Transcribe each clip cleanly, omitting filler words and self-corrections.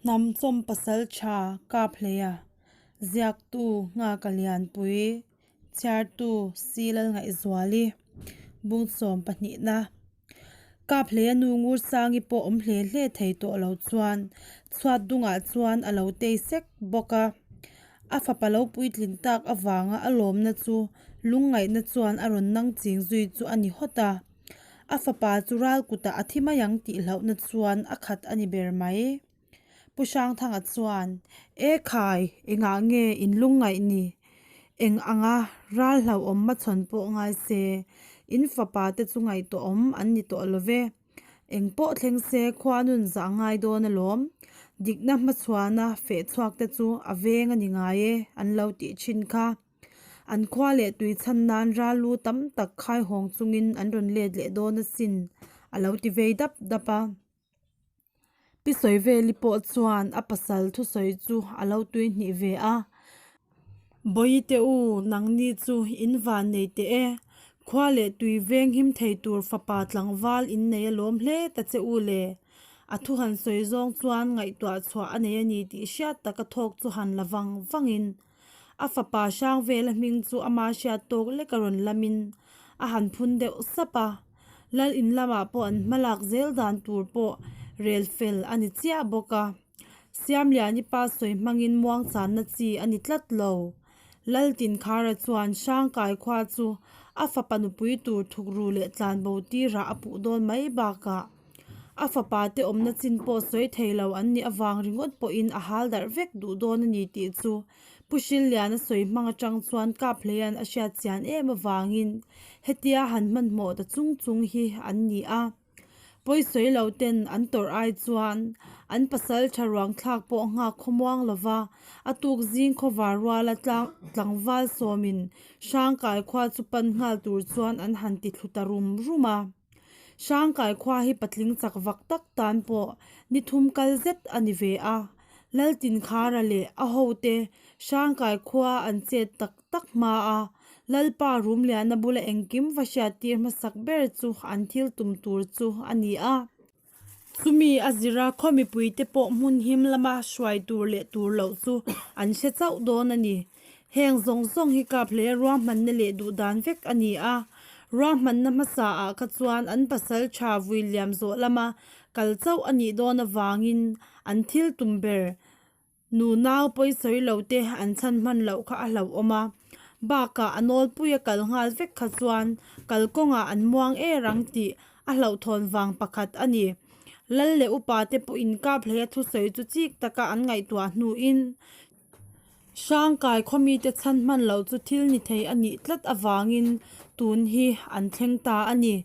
Hnamchawm Pasaltha Kaphleia, Ziaktu Nghaka Lianpui, Chhiartu Silalngaihzuali, Bungsawm pahnihna. Kaphleia nu Ngursangi pawh awm hle hle thei tawh lo chuan chhuat dungah chuan a lo tei sek bawk a. A fapa lo puitlin tak avanga a lawmna chu lungngaihna chuan a rawn nang ching zui chu a ni hawt a. A fapa chu ral kutah a thi mai ang tih hlauhna chuan a khat a ni ber mai. Pu Hrangthanga chuan, E khai, engah nge in lungngaih ni? Eng anga ral hlauhawm hmachhawn pawh ngai se, in fapa te chu ngaihtuahawm an ni tawh lo ve. Eng pawh thleng se khua nun zah ngai dawn alawm. Dikna hmachhuana feh chhuak te chu a veng a ni ngai e an lo tih thin kha. An khua leh tui chhan nan ral lu tam tak khaihawng chungin an rawn let leh dawn asin a lo ti vei dap dap a. Pi Sawiveli pawh chuan a pasal thusawi chu a lo tui hnih ve a. Bawihte u, nangni chu in van nei teh e. Khua leh tui veng him thei tur fapa tlangval in nei alawm hle ta che u le. A thu han sawi zawng chuan ngaihtuah chhuah a nei a ni tih hriat taka thawk chu han la vang vangin a fapa hrang vela hming chu ama hriat tawk lek a rawn lamin a han phun deuh sap a. Lal in lamah pawh an hma lak zel dan tur pawh rel fel a ni chiah bawk a. Siamliani pa sawi hmangin muang channa chi a ni tlat lo. Lal Tinkhara chuan Hrangkai khua chu a fapa nupui tur thukru leh tlanbo tirah a puh dawn mai bakah a fapa te awmna chin pawh sawi thei lo an nih avang ringawt pawhin a hal darh vek duh dawn a ni tih chu Pu Hrilliana sawi hmang atang chuan Kaphleia'n a hriat chian em avangin hetia han hmanhmawh ta chung chung hi an ni a. Pawisawi lo ten an tawrh ai chuan an pasal tha ruang thlak pawh nghak khawmuang lova a tuk zing khawvar ruala tlang tlangval sawmin Hrangkai khua chu pan nghal tur chuan an han ti thlu ta rum rum a. Hrangkai khua hi patling chak vak tak tan pawh ni thum kal zet a ni ve a, Laltinkhara leh a hote Hrangkai khua an chet tak tak hma a, Lalpa Rumliana bula engkim va hriattir hmasak ber chu an thil tum tur chu a ni a. Chumi a zira khaw mipuite pawh hmun him lama hruai tur leh tur loh chu an hre chauh dawn a ni. Heng zawng zawng hi kap hle ruahmanna leh duh dan vek a ni a. Ruahmanna hmasa ah kha chuan an pasal tha vui liam zawh lama kal chauh a nih dawn avangin an thil tum ber Nu nau pawisawi lo te an chhan hman loh kha a hlauhawm a, bakah a nawlpuia kal nghal vek kha chuan kalkawngah an muang er ang tih a hlauhthawn vang pakhat a ni. Lal leh upa te pawhin Kaphleia thusawi chu chik taka an ngaihtuah hnuin Hrangkai khawmite chhan hman loh chu thil ni thei a nih tlat avangin tun hi an thleng ta a ni.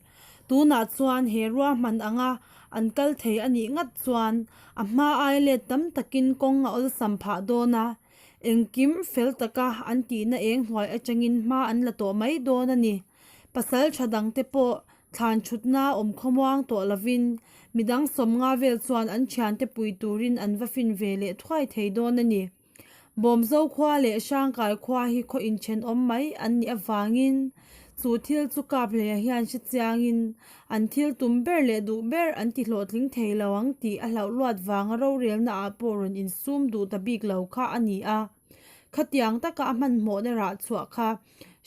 Tunah chuan he ruahman anga an kal thei a nih ngat chuan a hma ai let tam takin kawng a awlsam phah dawn a, engkim fel taka an tihna eng hnuai atangin hma an la tawh mai dawn a ni. Pasal tha dangte pawh thlan thutna awm khawmuang tawh lovin midang sawmnga vel chuan an thiante pui turin an va fin ve leh thuai thei dawn a ni. Bawmzo khua leh Hrangkai khua hi khaw inthenawm mai an nih avangin chu thil chu Kaphleia hian hre chiangin an thil tum ber leh duh ber an ti hlawhtling thei lo ang tih a hlauh luat vanga rorelna ah pawh rawn insum duh ta bik lo kha a ni a. Khatiang taka a hmanhmawhna rah chhuah kha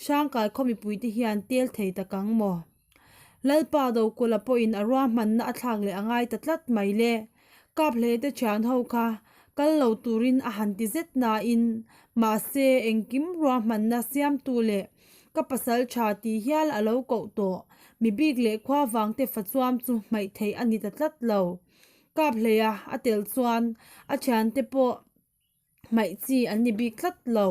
Hrangkai khaw mipuite hian tel thei tak ang maw? Lalpa Dokulh-a pawhin a ruahmanna a thlak leh a ngai ta tlat mai le. Kaphlei te thian ho kha kal lo turin a han ti zet nain, mahse engkim ruahmanna siamtu leh ka pasal tha tih hial a lo koh tawh. Mi bik leh khua vangte fa chuam chu hmaih theih a ni ta tlat lo. Kaphleia a tel chuan a thiante pawh Hmaih chi an ni bik tlat lo.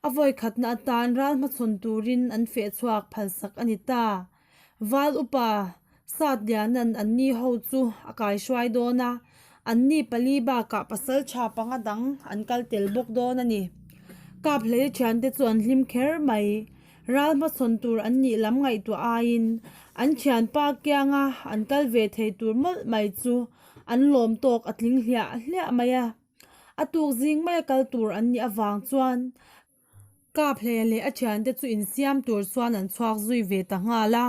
A vawi khatna atan ral hmachhawn turin an feh chhuak phalsak a ni ta. Val upa Satliana'n anni ho chu a kaihruai dawn a, anni pali bakah pasal tha panga dang an kal tel bawk dawn a ni. Kaphleia thiante chu an hlim kher mai. Ral hmachhawn tur an nih lam ngaihtuah aiin an thianpa kianga an kal ve thei tur mawlh mai chu an lawm tawk a tling hliah hliah mai a. A tuk zing maia kal tur an nih avang chuan Kaphleia leh a thiante chu insiam tur chuan an chhuak zui ve ta nghal a.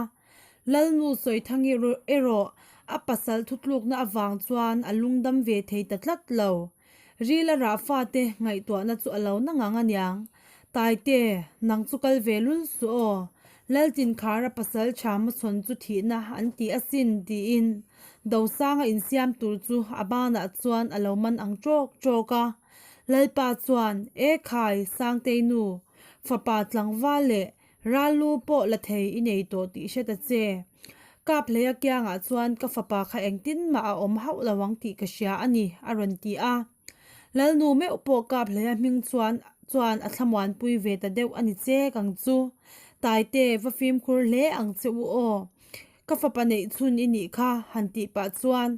Lalnu Sawithangi erawh a pasal thutlukna avang chuan a lungdam ve thei ta tlat lo. Rila rah fate ngaihtuahna chu a lo na ngang aniang. Taite, nang chu kal ve lul suh aw. Laltinkhara pasal tha hmachhawn chu thihna an ti asin tiin Dosanga insiam tur chu a banah chuan a lo man ang ṭawk ṭawk a. Lalpa chuan, E khai, Sangtei nu, fapa tlangval leh ral lu pawh la thei i nei tawh tih hre ta che. Kaphleia kiangah chuan ka fapa kha engtin mah a awm hauh lo ang tih ka hria a ni, a rawn ti a. Lalnu meuh pawh Kaphleia hming chuan chuan a thlamuanpui ve ta deuh a ni che kang chu. Taite, va fimkhur hle ang che u aw. Ka fapa neih chhun i nih kha, han tih pah chuan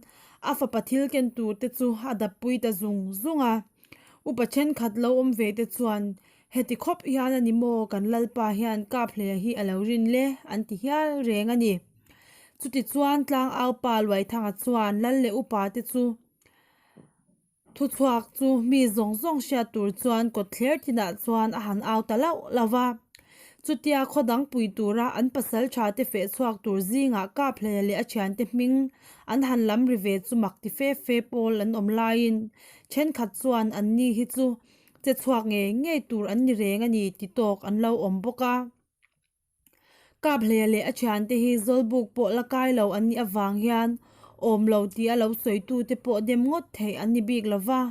a fapa thil ken tur te chu a dappui ta zung zung a. Upa thenkhat lo awm ve te chuan, Heti khawp hian a ni maw kan Lalpa hian Kaphleia hi a lo rin le? an ti hial reng a ni. Chutichuan Tlangaupa Luaithanga chuan Lal leh upa te chu Thuchhuak chu mi zawng zawng hriat tur chuan kawtthler thinah chuan a han au ta lauh lauh va. Chutia khaw dang pui tura an pasal tha te feh chhuak tur zingah Kaphleia leh a thiante hming an han lam ri ve chu mak ti fe fe pawl an awm laiin thenkhat chuan an ni hi chu che chhuak ngei ngei tur an ni reng a ni ti tawk an lo awm bawk a. Kaphleia leh a thiante hi Zawlbuk pawh la kai lo an nih avang hian awm lo tia lo sawitute pawh dem ngawt theih an ni bik lo va.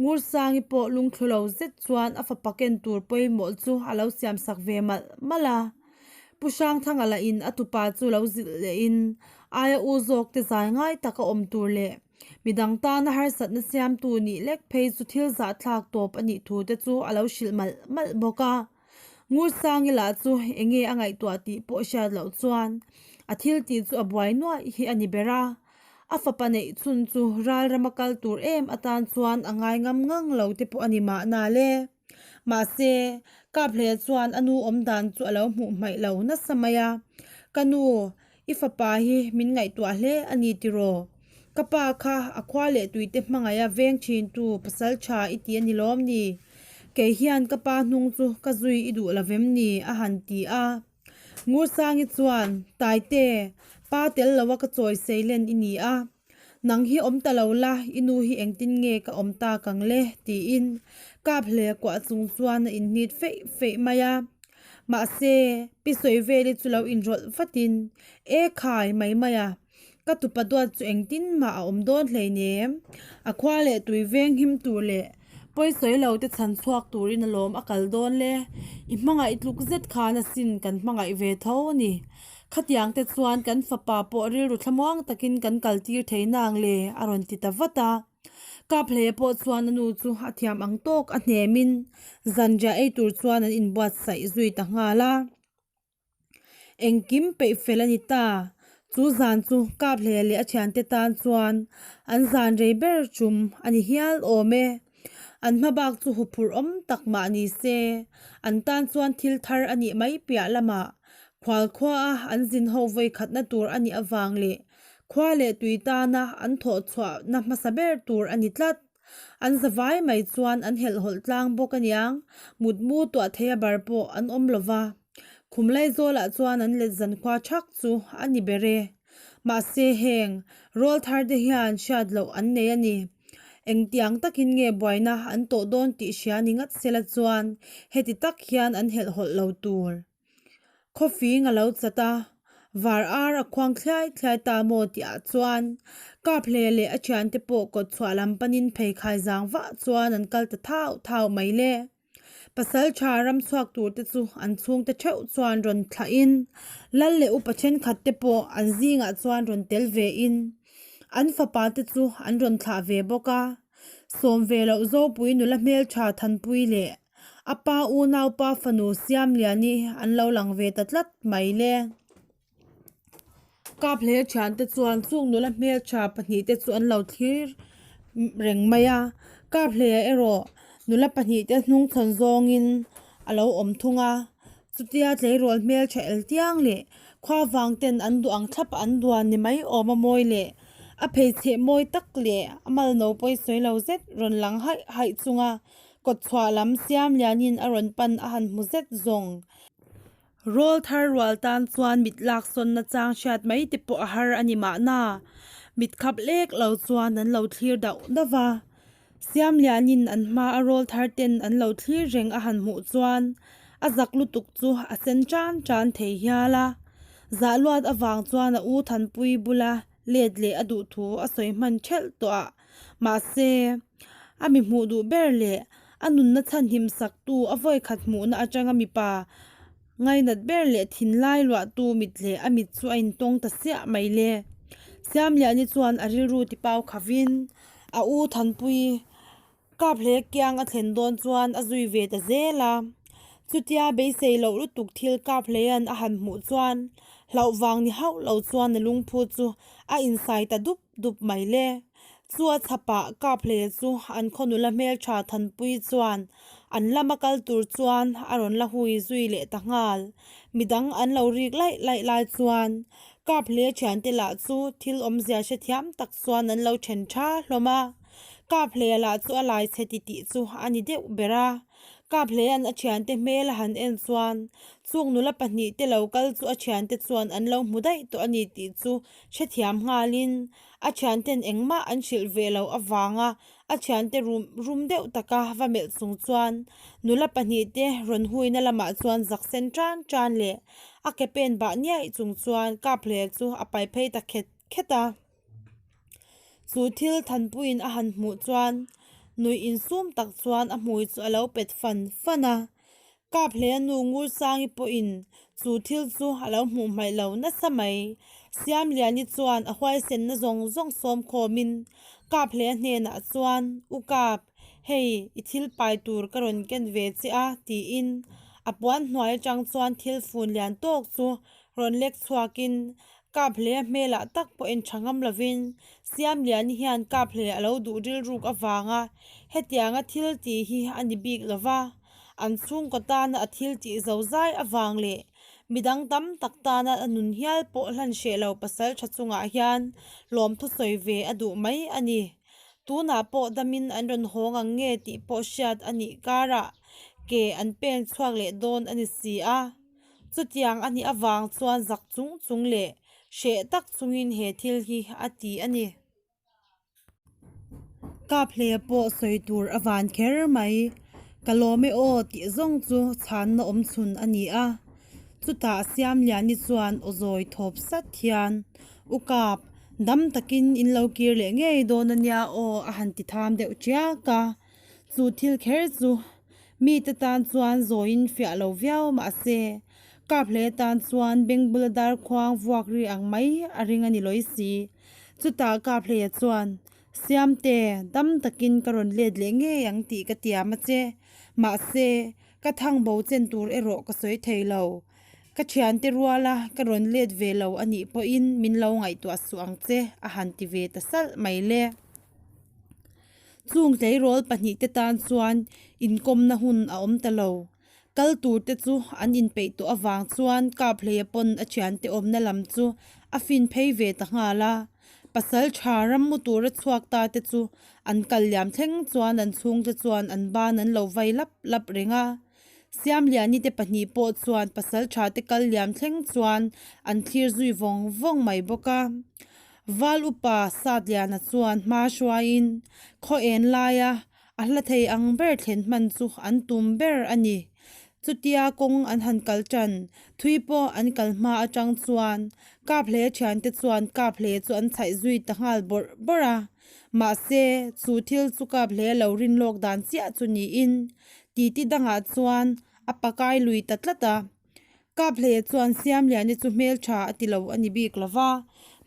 Ngursangi pawh lungthlu lo zet chuan a fapa ken tur pawimawh chu a lo siamsak ve malh malh a. Pu Hrangthanga lahin a tupa chu lo zilh lehin aia u zawkte zai ngai taka awm tur leh midang tana harsatna siamtu nih lek phei chu thil zahthlak tawp a nih thu te chu a lo hrilh malh malh bawk a. Ngursangi lah chu enge a ngaihtuah tih pawh hriat loh chuan a thil tih chu a buai nuaih hi a ni ber a. A fapa neih chhun chu ral rama kal tur em atan chuan a ngai ngam ngang lo te pawh a ni mahna le. Mahse, Kaphleia chuan a nu awm dan chu a lo hmuh hmaih lo nasa mai a. Ka nu, I fapa hi min ngaihtuah hle a ni tiraw? Ka pa kha a khua leh tuite hmangaih a veng thintu pasal tha i ti a ni lawm ni? Kei hian ka pa hnung chu ka zui i duh lo vem ni? a han ti a. Ngursangi chuan, Taite, pa tel loa ka chawi seilen i ni a. Nang hi awm ta lo la, i nu hi engtin nge ka awm tak ang le? tiin kap hle kuah chung chuan a inhnit feih feih mai a. Mahse, Pi Sawiveli chu lo inrawlh vatin, E khai mai mai a, ka tupa duat chu engtin mah a awm dawn hleinem. A khua leh tui veng him tur leh pawisawi lo te chhan chhuak turin alawm a kal dawn le. I hmangaih tluk zet khan asin kan hmangaih ve tho a ni. Khatiang te chuan kan fapa pawh rilru thlamuang takin kan kal tir thei nang le a rawn ti ta vat a. Kaphleia pawh chuan a nu chu a thiam ang tawk a hnemin zanriah ei tur chuan an inbuatsaih zui ta nghal a. Engkim peih fel a ni ta. Chu zan chu Kaphleia leh a thiante tan chuan an zan rei ber tum a ni hial awm e. An hma bak chu huphurh awm tak mah ni se, an tan chuan thil thar a nih mai piah lamah khualkhua a an zin ho vawi khatna tur a nih avang leh khua leh tui tana an thawh chhuahna hmasa ber tur a ni tlat. An zavai mai chuan an helhhawlh tlang bawk aniang, mutmu tuah theia bar pawh an awm lo va. Khum Laizawlah chuan an let zankhua thak chu a ni ber e. Mahse heng rawl thar te hian hriat loh an nei a ni. Engtiang takin nge buaina an tawh dawn tih hria ni ngat sela chuan heti tak hian an helhhawlh lo tur. Khawfing a lo chat a, var ar a khuang thliai thliai ta maw tihah chuan Kaphleia leh a thiante pawh kawtchhuah lam panin pheikhai zang vah chuan an kal ta thau thau mai le. Pasal tha ram chhuak tur te chu an chhungte theuh chuan rawn thlah in lal leh upa thenkhat te pawh an zingah chuan rawn tel ve in an fapa te chu an rawn thlah ve bawk a. Sawm ve loh Zopui nula hmeltha Thanpui leh a pa unaupa fanu Siamliani an lo lang ve ta tlat mai le. Kaphleia thiante chuan chung nula hmeltha pahnihte chu an lo thlir reng mai a, Kaphleia erawh nula pahnihte hnung chhawn zawngin a lo awm thung a, chutia tleirawl hmeltha el tiang leh khua vang ten an duh ang thlap an duan ni mai awm a mawi leh a pheichheh mawi tak leh a mal no pawi sawi lo zet rawn lang haih haih chunga kawtchhuah lam siam lianin a rawn pan a han hmu zet zawng. Rawl thar rual tan chuan mit lak sawnna chang hriat mai te pawh a har a ni mahna, mit khap lek lo chuan an lo thlir dauh dauh va. Siamlianin an hma a rawl thar ten an lo thlir reng a han hmuh chuan a zak lutuk chu a sen tan tan thei hial a. Zah luat avang chuan a u Thanpui bula let leh a duh thu a sawi hman thelh tawh a, mahse, a mi hmuh duh ber leh a nunna chhanhim saktu a vawikhat hmuhna atanga mipa ngainat ber leh thinlai luahtu mit leh a mit chu a intawng ta siah mai le. Siamliani chuan a rilru tipau khavin a u Thanpui Kap hle kiang a thlen dawn chuan a zui ve ta zel a. Chutia beisei loh lutuk thil kap hleian a han hmuh chuan hlauh vang ni hauh lo chuan a lungphu chu a insai ta dup dup mai le. Chu a chhapah kap hle chu an khaw nula hmeltha Thanpui chuan an lama kal tur chuan a rawn la hui zui leh ta nghal. Midang an lo rik laih laih lai chuan kap hle thiante lah chu thil awmzia hrethiam tak chuan an lo then tha hlawm a. Kaphleia lah chu a lai chhe ti tih chu a ni deuh ber a. Kaphleia'n a thiante hmel a han en chuan chung nula pahnih te lo kal chu a thiante chuan an lo hmu daih tawh a ni tih chu hrethiam nghalin a thianten engmah an hrilh ve loh avanga a thiante rum rum deuh taka va melh chung chuan nula pahnih te rawn huina lamah chuan zak sen tan tan leh a ke pen bah niaih chung chuan Kaphleia chu a pai phei ta khet khet a. Chu thil Thanpuiin a han hmuh chuan nuih insum tak chuan a hmui chu a lo pet fan fan a. Kaphleia nu Ngursangi pawhin chu thil chu a lo hmuh hmaih lo nasa mai. Siamliani chuan a huaisenna zawng zawng sawm khawmin Kaphleia hnenah chuan, U Kap, hei i thil pai tur ka rawn ken ve che a, tiin a puan hnuai atang chuan thil fun lian tawk chu rawn lek chhuakin Kaphleia hmelah tak pawh en tha ngam lovin Siamliani hian Kaphleia a lo duh rilruk avanga hetianga thil tih hi a ni bik lo va, an chhungkaw tana a thil tih zo zai avang leh midang tam tak tana a nun hial pawh hlan hreh lo pasal tha chungah hian lawmthu sawi ve a duh mai a ni. Tunah pawh damin an rawn hawng ang nge tih pawh hriat a nih karah ke an pen chhuak leh dawn a ni si a. Chutiang a nih avang chuan zak chung chung leh hreh tak chungin he thil hi a ti a ni. Kaphleia pawh sawi tur a van kher mai. Ka lawm e aw tih zawng chu chhanna awm chhun a ni a. Chutah Siamliani chuan aw zawi thawp sat hian, U Kap, dam takin in lo kir leh ngei dawn a nia aw a han ti tham deuh tiak a. Chu thil kher chu Mite tan chuan zawiin fiah lo viau mahse, Kaphleia tan chuan beng bula darkhuang vuak ri ang mai a ring a ni lawi si. Chutah Kaphleia chuan, Siamte, dam takin ka rawn let leh ngei ang tih ka tiam a che. Mahse, ka thang bo chen tur erawh ka sawi thei lo. Ka thiante ruala ka rawn let ve lo a nih pawhin min lo ngaihtuah suh ang che, a han ti ve ta salh mai le. Chung tleirawl pahnihte tan chuan inkawmna hun a awm ta lo. Kal turte chu an inpeih tawh avang chuan Kaphleia pawn a thiante awmna lam chu a fin phei ve ta nghal a. Pasal tha ram mu tura chhuak ta te chu an kal liam thleng chuan an chhungte chuan an ban an lo vai lap lap reng a. Siamliani te pahnih pawh chuan pasal tha te kal liam thleng chuan an thlir zui vawng vawng mai bawk a. Val upa Satliana chuan hma hruaiin khaw en laia a hla thei ang ber thlen hman chu an tum ber a ni. Chutia kawng an han kal tan thui pawh an kal hma atang chuan Kaphle thiante chuan Kaphle chu an chhaih zui ta nghal bawrh bawrh a. Mahse, chu thil chu Kaphle lo rin lawk dan chiah chu niin titi dangah chuan a pakai lui ta tlat a. Kaphleia chuan Siamliani chu hmeltha a ti lo a ni bik lo va,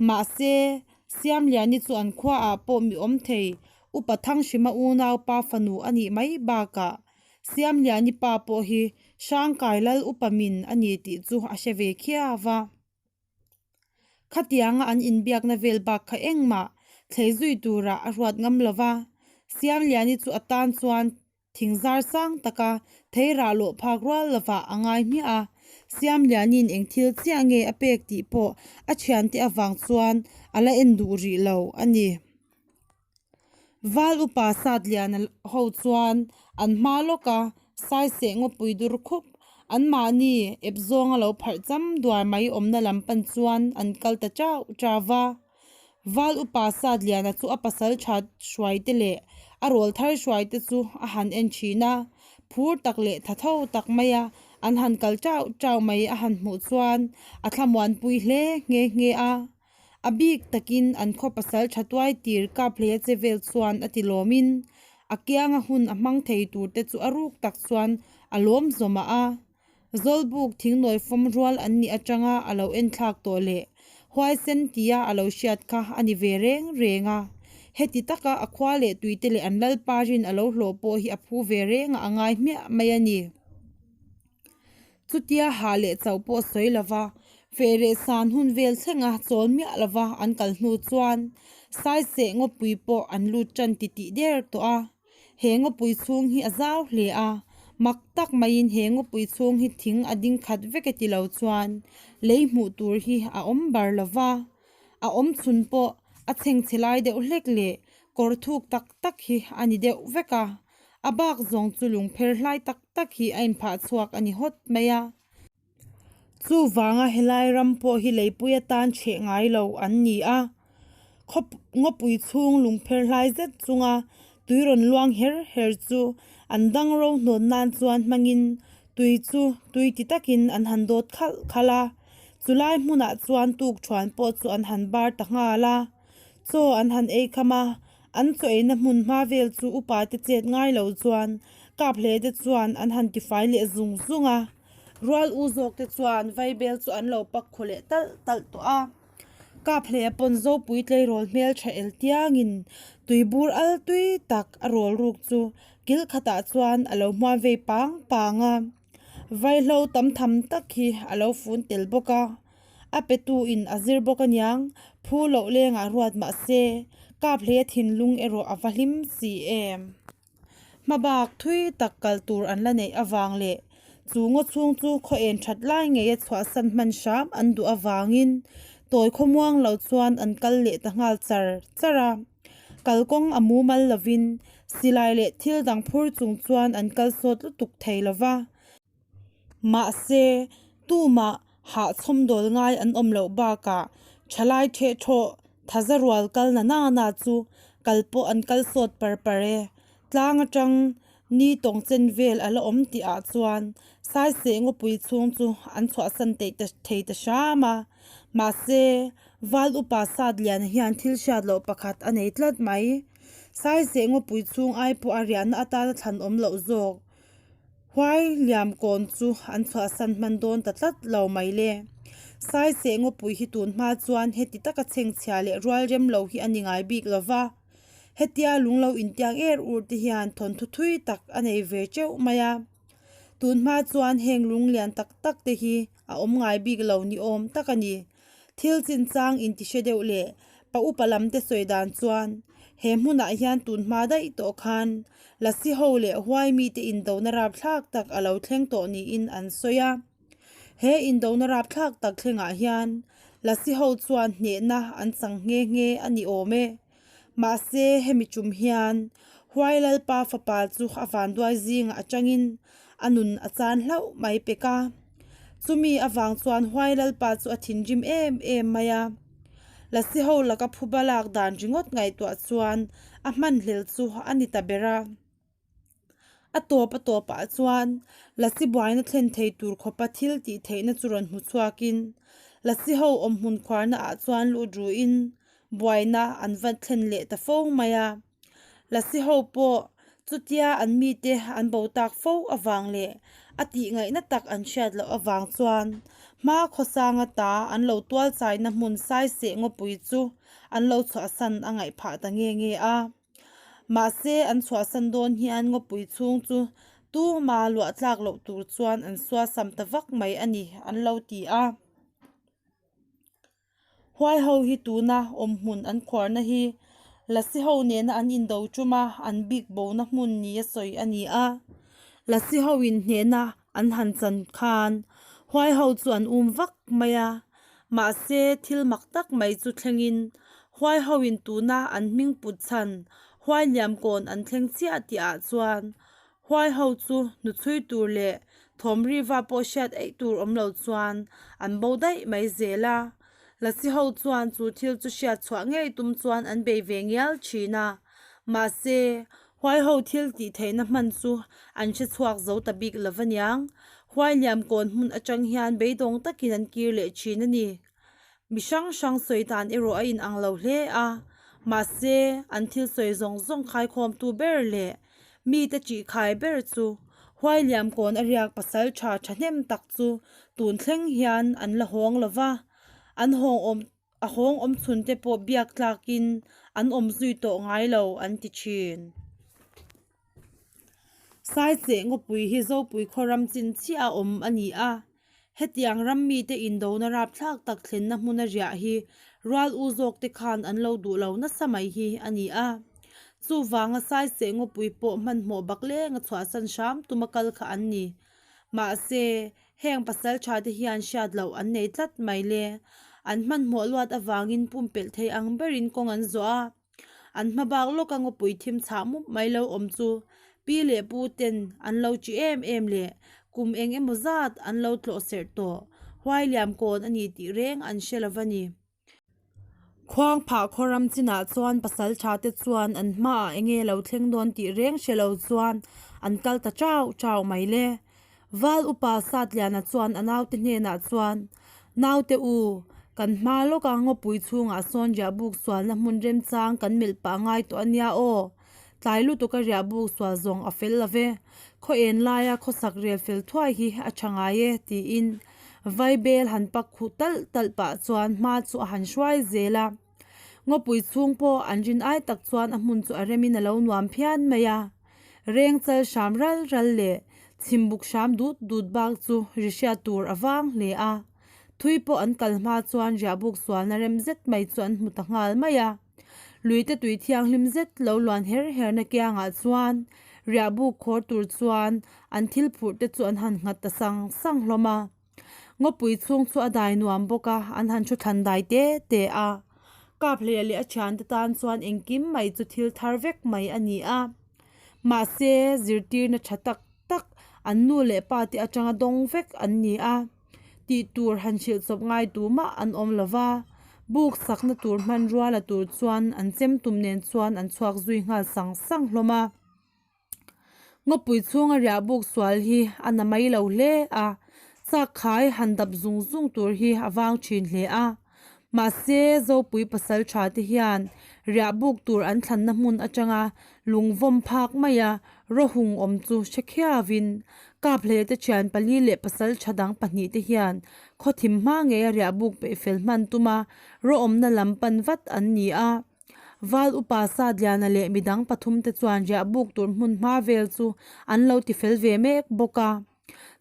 mahse, Siamliani chu an khuaah pawh mi awm thei, Upa Thanghrima unaupa fanu a nih mai bakah Siamliani pa pawh hi Hrangkai Lal Upa min a ni tih chu a hre ve khiau va. Khatianga an inbiakna vel bak kha engmah thlei zui turah a ruat ngam lo va, Siamliani chu a tan chuan Thing zar sang taka thei rah lawh phak rual lovah a ngai hmiah a, Siamlianin eng thil chiah nge a pek tih pawh a thiante avang chuan a la en duh rih lo a ni. Val upa Satliana ho chuan an hma lawka Saiseh ngawpui dur khup anmahni ep zawnga lo pharh cham duar mai awmna lam pan chuan an kal ta chau chau va. Val upa Satliana chu a pasal tha hruaite leh A rawlthar hruaite chu a han en thin a, phur tak leh thatho tak maia an han kal chau chau mai a han hmuh chuan a thlamuanpui hle nghe nghe a. A bik takin an khaw pasal tha tuai tir kap hle che vel chuan a ti lawmin a kianga hun a hmang thei tur te chu a ruk tak chuan a lawm zawm a. Zawlbuk thingnawi fawm rual an nih atanga a lo enthlak tawh leh huaisen tia a lo hriat kha a ni ve reng reng a. Heti taka a khua leh tuite leh an lalpa rin a lo hlawh pawh hi a phu ve reng a a ngai hmiah mai a ni. Chutia hah leh chauh pawh sawi lova, fehreh san hun vel thlenga chawl miah lova an kal hnu chuan Saiseh ngawpui pawh an lut tan titih der tawh a. He ngawpui chhung hi a zau hle a, mak tak maiin he ngawpui chhung hi thing a ding khat vek e ti lo chuan lei hmuh tur hi a awm bar lova, a awm chhun pawh a chhengchhe lai deuh hlek leh kawr thuk tak tak hi a ni deuh vek a, a bak zawng chu lungpher hlai tak tak hi a inphah chhuak a ni hawt mai a. Chuvanga helai ram pawh hi leipui atan chheh ngai lo an ni a, khaw ngawpui chhung lungpher hlai zet chunga tui rawn luang her her chu an dang ro hnawn nan chuan hmangin tui chu tui ti takin an han dawt khalh khalh a, chulai hmunah chuan tukthuan pawh chu an han bar ta nghal a, chaw an han ei kham a, An chaw eina hmun hma vel chu upa te chet ngai lo chuan kap hle te chuan an han tifai leh zung zung a, rual u zawk te chuan vaibel chu an lo pak khaw leh talh talh tawh a. Kap hle pawn Zopui tleirawl hmel tha el tiangin tuibur al tui tak a rawl ruk chu kil khatah chuan a lo hmuam vei pang pang a, vaihlo tam tham tak hi a lo fun tel bawk a. A petu in a zir bawk aniang, phu loh lengah ruat mah se, kap hle thinlung erawh a va hlim si em. Hmabak thui tak kal tur an la neih avang leh chu ngaw chhung chu khaw en that lai ngei a chhuahsan hman hram an duh avangin tawi khawmuang lo chuan an kal leh ta nghal char char a. Kalkawng a mumal lovin silai leh thil dang phur chung chuan an kal sawt lutuk thei lova. Mahse, tumah hahchhawmdawl ngai an awm loh bakah thalai thehthawh thaza rual kal na na na chu kal pawh an kal sawt par par e. Tlang atang ni tawng chen vel a la awm tih ah chuan Saiseh ngawpui chhung chu an chhuahsan teih ta thei ta hram a. Mahse, Val upa Satliana hian thil hriat loh pakhat a nei tlat mai. Saiseh ngawpui chhung ai pawh a riahna atana thlan awm loh zawk. Huai liam kawn chu an chhuahsan hman dawn ta tlat lo mai le. Saiseh ngawpui hi tun hma chuan heti taka chhengchhia leh rual rem lo hi a ni ngai bik lo va. Hetia lung lo intiang er ur te hian thawnthu thui tak a nei ve teuh mai a. Tun hma chuan heng lung lian tak tak te hi a awm ngai bik lo ni awm tak a ni. Thil chinchang intihre deuh leh pa upa lam te sawi dan chuan he hmunah hian tun hma daih tawh khan Lasi ho leh huai mite indona rapthlak tak a lo thleng tawh niin an sawi a. He indona rapthlak tak thlengah hian Lasi ho chuan hnehna an chang nghe nghe a ni awm e. Mahse hemi tum hian huai lalpa fapa chu a vanduai zingah atangin a nun a chan hlauh mai pek a. Chumi avang chuan huai lalpa chu a thinrim em em mai a. Lasi ho laka phuba lak dan ringawt ngaihtuah chuan a hmanhlel chu a ni ta ber a. A tawp a tawpah chuan Lasi buaina thlen thei tur khawpa thil tih theihna chu rawn hmu chhuakin Lasi ho awmhmun khuarna ah chuan lut ruin buaina an va thlen leh ta fo mai a. Lasi ho pawh chutia an mite an bo tak fo avang leh a tih ngaihna tak an hriat loh avang chuan hma khawsanga ta an lo tual chaina hmun saiseh ngawpui chu an lo chhuahsan a ngaih phah ta nge nge a. Mahse an chhuahsan dawn hian ngawpui chhung chu tuma luah tlak loh tur chuan an suasam ta vak mai a ni an lo ti a. Huai ho hi tuna awmhmun an khuarna hi Lasi ho nena an indo ṭuma an bik bona hmun nia sawi a ni a. Lasi ho in hnehna an han chan khan huai ho chu an um vak mai a. Mahse thil mak tak mai chu thlengin huai ho in tuna an hming put chhan huai liam kawn an thleng chiah tih ah chuan Huai ho chu hnuchhui tur leh thawm riva pawh hriat eih tur awm lo chuan an bo daih mai zel a. Lasi ho chuan chu thil chu hriat chhuah ngei tum chuan an bei ve ngial thin a. Mahse, Huai ho thil tih theihna hman chu an hre chhuak zo ta bik lo aniang. Huai liam kawn hmun atang hian beidawng takin an kir leh thin a ni. Mi hrang hrang sawi dan erawh a inang lo hle a, mahse an thil sawi zawng zawng khaikhawmtu ber leh mite ṭihkhai ber chu Huai liam kawn a riak pasal ṭha ṭhahnem tak chu tun thleng hian an la hawng lo va, an hawng awm A hawng awm chhun te pawh biak tlakin an awm zui tawh ngai lo an ti thin. Saicheh ngawpui hi Zopui khaw ram chin chiah a awm a ni a, hetiang ram mite indona rapthlak tak thlenna hmuna riah hi rual u zawk te khan an lo duh lo nasa mai hi a ni a. Chuvanga Saicheh ngawpui pawh hmanhmawh baklenga chhuahsan hram tuma kal kha an ni. Mahse, Heng pasaltha te hian hriat loh an nei tlat mai le. An hmanhmawh luat avangin pumpelh thei ang berin kawng an zawh a. An hma bak lawka ngawpui thim chhah mup mai lo awm chu pi leh pu ten an lo chi em em leh kum eng emaw zat an lo tlawh serh tawh huai liam kawn a ni tih reng an hre lo va ni. Khuang phah khaw ram chinah chuan pasal tha te chuan an hmaah eng nge lo thleng dawn tih reng hre lo chuan an kal ta chau chau mai le. Val upa Satliana chuan a naute hnenah chuan, Naute u, kan hma lawka ngawpui chhungah sawn riahbuk sualna hmun remchang kan melh pah ngai tawh a nia aw. Tlai lutuka riahbuk sual zawng a fel lo ve. Khaw en laia khawsak rel fel thuai hi a tha ngai e, tiin Vaibel han pak khuh talh talh pah chuan hma chu a han hruai zel a. Ngawpui chhung pawh an rin ai tak chuan a hmun chu a remin a lo nuam phian mai a. Reng chal hram ral ral leh chhimbuk hram dut dut bak chu ri hriat tur a vang hle a. Thui pawh an kal hma chuan riahbuk sualna rem zet mai chu an hmu ta nghal mai a. Luite tui thianghlim zet lo luan her herna kiangah chuan riahbuk khawr tur chuan an thil phurh te chu an han nghat ta sang sang hlawm a. Ngawpui chhung chu a dai nuam bawk a, an han thu thlan dai te te a. Kaphleia leh a thiante tan chuan engkim mai chu thil thar vek mai a ni a. Mahse, zirtirna tha tak tak an nu leh pa te atanga dawng vek an ni a. Tih tur han hrilh chawp ngai tu mah an awm lo va, buk sakna tur hmanrua la tur chuan an chem tum nen chuan an chhuak zui nghal sang sang hlawm a. Ngawpui chhunga riah buk sual hi a na mai lo hle a, chak khai han dap zung zung tur hi a vang thin hle a. Mahse, Zopui pasal tha te hian riah buk tur an thlanna hmun atanga lungvawm phak maia rawhung awm chu hre khiauin Kaphleia te thian pali leh pasal tha dang pahnih te hian khawthim hma ngeia riah buk peih fel hman tuma rawhawmna lam pan vat an ni a. Val upa Satliana leh midang pathum te chuan riah buk tur hmun hma vel chu an lo ti fel ve mek bawk a.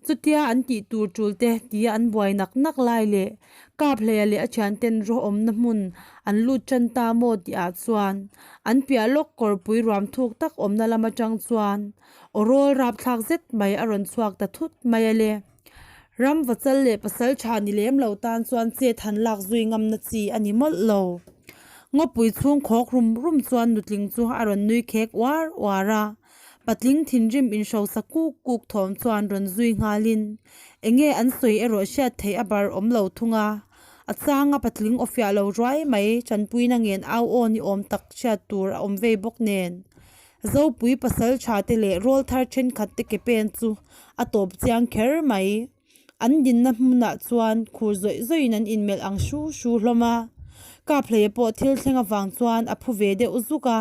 Chutia an tih tur tul te tia an buai nak nak lai leh Kaphleia leh a thianten rawhawmna hmun an lut tan ta maw tih ah chuan an piah lawk kawrpui ruam thuk tak awmna lam atang chuan aw rawl rapthlak zet mai a rawn chhuak ta thut mai a le. Ram vachal leh pasal tha ni lem lo tan chuan chet han lak zui ngamna chi a ni mawlh lo. Ngawpui chhung khawk rum rum chuan nutling chu a rawn nui khek uar uar a. Patling thinrim inhrosa kuk kuk thawm chuan rawn zui nghalin enge an sawi erawh hriat theih a bar awm lo thung a. A changa patling aw fiah lo ruai mai tanpuina ngen au aw ni awm tak hriat tur a awm vei bawk nen. Zopui pasal tha te leh rawl thar thenkhat te ke pen chu a tawp chiang kher mai. An dinna hmunah chuan khur zawih zawihin an inmelh ang hru hru hlawm a. Kaphleia pawh thil thleng avang chuan a phu ve deuh zuk a.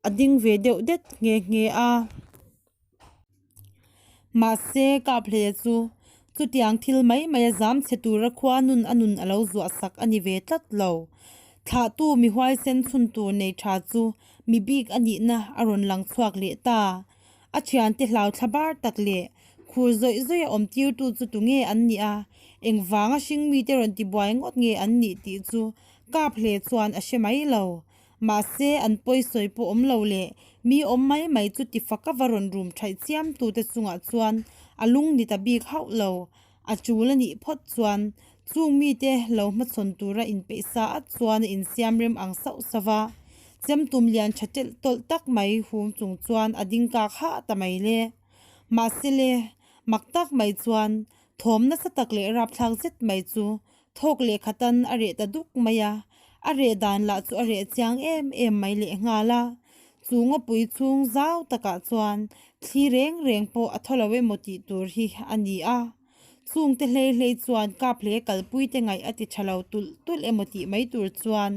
A ding ve deuh det nghe nghe a. Mahse, Kaphleia chu chutiang thil mai mai a zam chhe tura khua nun a nun a lo zuah sak a ni ve tlat lo. Thlahtu mi huaisen chhun tur nei tha chu mi bik a nihna a rawn lang chhuak leh ta. A thiante hlau thla bar tak leh khur zawih zawih a awm tirtu chu tunge an nih a, engvanga hring mite rawn tibuai ngawt nge an nih tih chu Kaphleia chuan a hre mai lo. Mahse, an pawisawi pawh awm lo leh mi awm mai mai chu ti fak a va rawn rum thaih chiam tute chungah chuan a lung ni ta bik hauh lo. A tul a nih phawt chuan chung mite lo hmachhawn tura inpeih sa at chuan a insiam rem ang sauh sauh a. Chemtum lian tha telh tawlh tak mai hum chung chuan a ding kak hah ta mai le. Mahse le, mak tak mai chuan thawm nasa tak leh rapthlak zet mai chu Thawk leh khatan a reh ta duk mai a, a reh dan lah chu a reh chiang em em mai leh nghal a. Chu ngawpui chhung zau takah chuan thli reng reng pawh a thaw lo emaw tih tur hi a ni a. Chungte hlei hlei chuan Kaple kalpuite ngaih a ti tha lo tulh tulh emaw tih mai tur chuan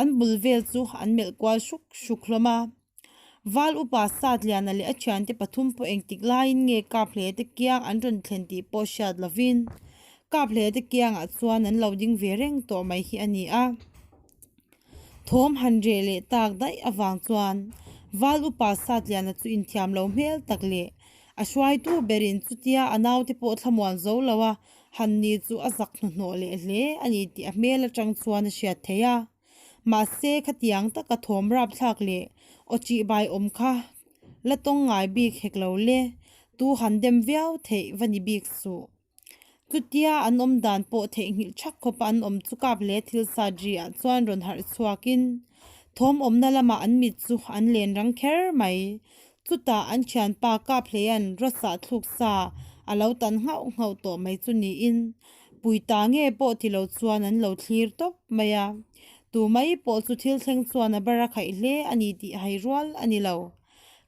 an bul vel chu an melh kual hruk hruk hlawm a. Val upa Satliana leh a thiante pathum pawh engtik laiin nge Kaple te kiang an rawn thlen tih pawh hriat lovin Kaple te kiangah chuan an lo ding ve reng tawh mai hi a ni a. Thawm han reh leh tak daih avang chuan Val upa Satliana chu inthiam lo hmel tak leh a hruaitu berin chutia a naute pawh thlamuan zo lo a han ni chu a zak hnuhnawh leh hle a ni tih a hmel atang chuan a hriat theih a. Mahse khatiang taka thawm rapthlak leh aw chihbai awm kha la tawng ngai bik hek lo le, tu han dem viau theih va ni bik suh. Chutia an awm dan pawh theihnghilh thak khawpa an awm chu kap leh thil sat ri ah chuan rawn harh chhuakin thawm awmna lamah an mit chu an len rang kher mai. Chutah an thianpa kap hleian rawsah thluk sa a lo tan nghauh nghauh tawh mai chu niin pui ta nge pawh ti lo chuan an lo thlir tawp mai a. Tu mai pawh chu thil thleng chuan a bar a khaih hle a ni tih hai rual a ni lo.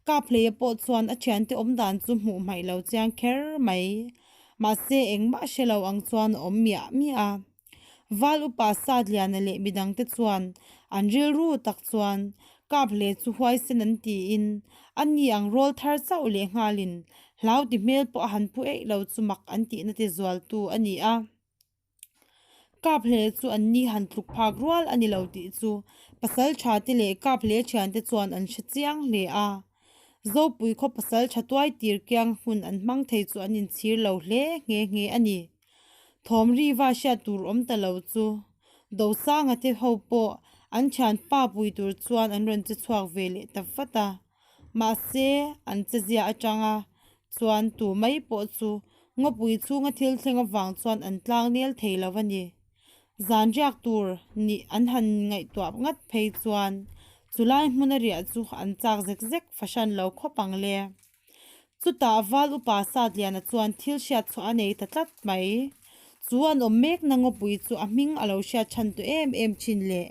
Kaphleia pawh chuan a thiante awm dan chu hmuh hmaih lo chiang kher mai. Mahse engmah hre lo ang chuan a awm miah miah a. Val upa Satliana leh midangte chuan an rilru tak chuan Kaphle chu huaisen an tiin a ni ang rawl thar chauh leh nghalin hlau ti hmel pawh a han pu eih lo chu mak an tihna ti zualtu a ni a. Kap hle chu an ni han tluk phak rual a ni lo tih chu pasal tha te leh kap hle thian te chuan an hre chiang hle a. Zopui khaw pasal tha tuai tir kiang hun an hmang thei chu an inchhir lo hle nghe nghe a ni. Thawm riva hriat tur awm ta lo chu Dosanga te ho pawh an thian pa pui tur chuan an rawn che chhuak ve leh ta vat a. Mahse an che zia atanga chuan tu mai pawh chu ngawpui chhunga thil thleng avang chuan an tlang nel thei lo a ni. Zan riak tur nih an han ngaihtuah ngat phei chuan chulai hmuna riah chu an chak zek zek fahran lo khawp ang le. Chutah Val upa Satliana chuan thil hriat chhuah a nei ta tlat mai. Chu an awm mekna ngawpui chu a hming a lo hriat chhan tawh em em thin leh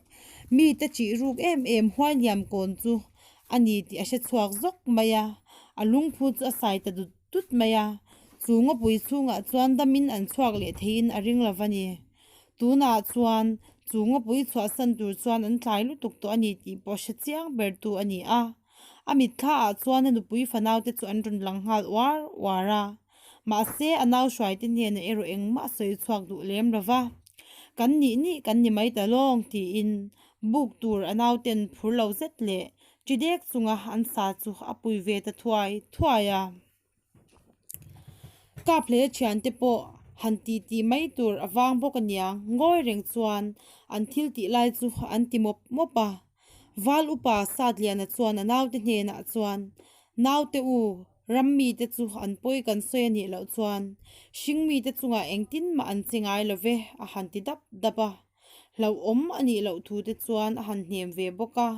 mite chih ruk em em huailiam kawn chu a ni tih a hre chhuak zawk mai a, a lungphu chu a sai ta dut dut mai a, chu ngawpui chhungah chuan damin an chhuak leh theiin a ring lo va ni. Tunah chuan chu ngawpui chhuahsan tur chuan an tlai lutuk tawh a ni tih pawh hre chiang ber tu a ni a, a mitthla ah chuan a nupui fanaute chu an rawn lang nghal uar uar a, mahse a nau hruaite hnenah erawh engmah a sawi chhuak duh lem lo va, Kan nih nih kan ni mai ta lawng tiin Buk tur a nauten phur lo zet leh ṭi dek chunga an sa chu a pui ve ta thuai thuai a. Kap hle thiante pawh han ti tih mai tur a vang bawk aniang ngawi reng chuan an thil tih lai chu an ti mawp mawp a. Val upa Satliana chuan a naute hnenah chuan, Naute u, ram mite chu an pawi kan sawi a nih loh chuan hring mite chungah engtin mah an che ngai lo ve a han ti dap dap a. Hlauhawm a nih loh thu te chuan a han hnem ve bawk a.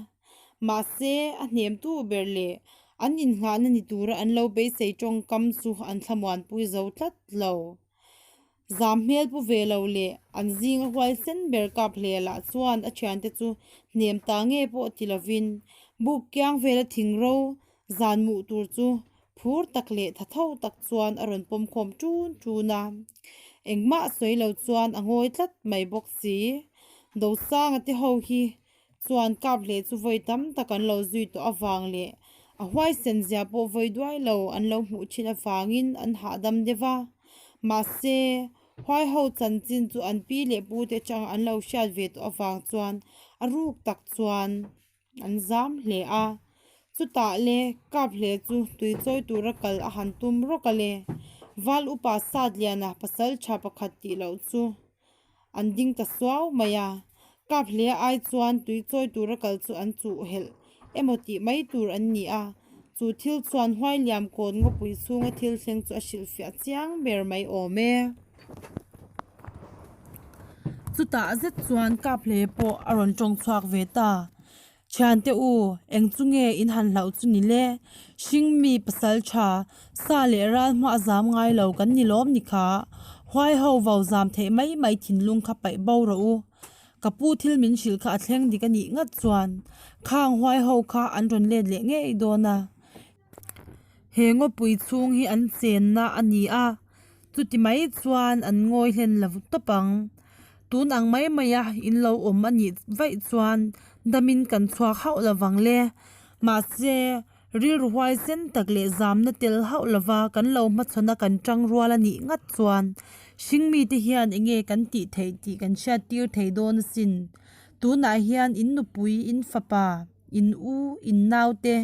Mahse, a hnemtu ber leh an innghahna ni tura an lo beisei tawngkam chu an thlamuanpui zo tlat lo. Zam hmel pu ve lo leh an zinga huaisen ber kap hle lah chuan a thiante chu hnem ta nge pawh ti lovin buk kiang vela thingro zan muh tur chu Phur tak leh tha tho tak chuan a rawn pawm khawm ṭun ṭun a, engmah sawi lo chuan a ngawi tlat mai bawk si. Dosanga te ho hi chuan kap hleh chu vawi tam tak an lo zui tawh avang leh a huaisen zia pawh vawi duai lo an lo hmuh thin avangin an hahdam deuh va. Mahse, huai ho chanchin chu an pi leh pu te atanga an lo hriat ve tawh avang chuan a ruk tak chuan An zam hle a, chutah le kap hle chu tui chawi tura kal a han tum rawk a le. Val upa Satliana pasal tha pakhat tih loh chu an ding ta suau mai a, kap hle ai chuan tui chawi tura kal chu an chuh helh emaw tih mai tur an ni a, chu thil chuan Huailiam kawn ngawpui chhunga thil thleng chu a hrilhfiah chiang ber mai awm e. Chutah zet chuan kap hle pawh a rawn tawng chhuak ve ta. Thiante u, eng chu nge in han hlauh chu ni le? Hring mi pasal tha, sa leh ral hma a zam ngai lo kan ni lawm ni kha. Huai ho vau zam theih mai mai thinlung kha paih bo rawh u. Ka pu thil min hrilh kha a thleng dik a nih ngat chuan khang huai ho kha an rawn let leh ngei dawn a. He ngawpui chhung hi an chenna a ni a, chuti mai chuan an ngawi hlen lo tawp ang. Tun ang mai maia in lo awm a nih vaih chuan damin kan chhuak hauh lo vang le. Mahse, rilru huaisen tak leh zamna tel hauh lova kan lo hmachhawn a kan tang rual a nih ngat chuan hringmite hian enge kan tih theih tih kan hriat tir thei dawn asin. Tunah hian in nupui, in fapa, in u, in naute,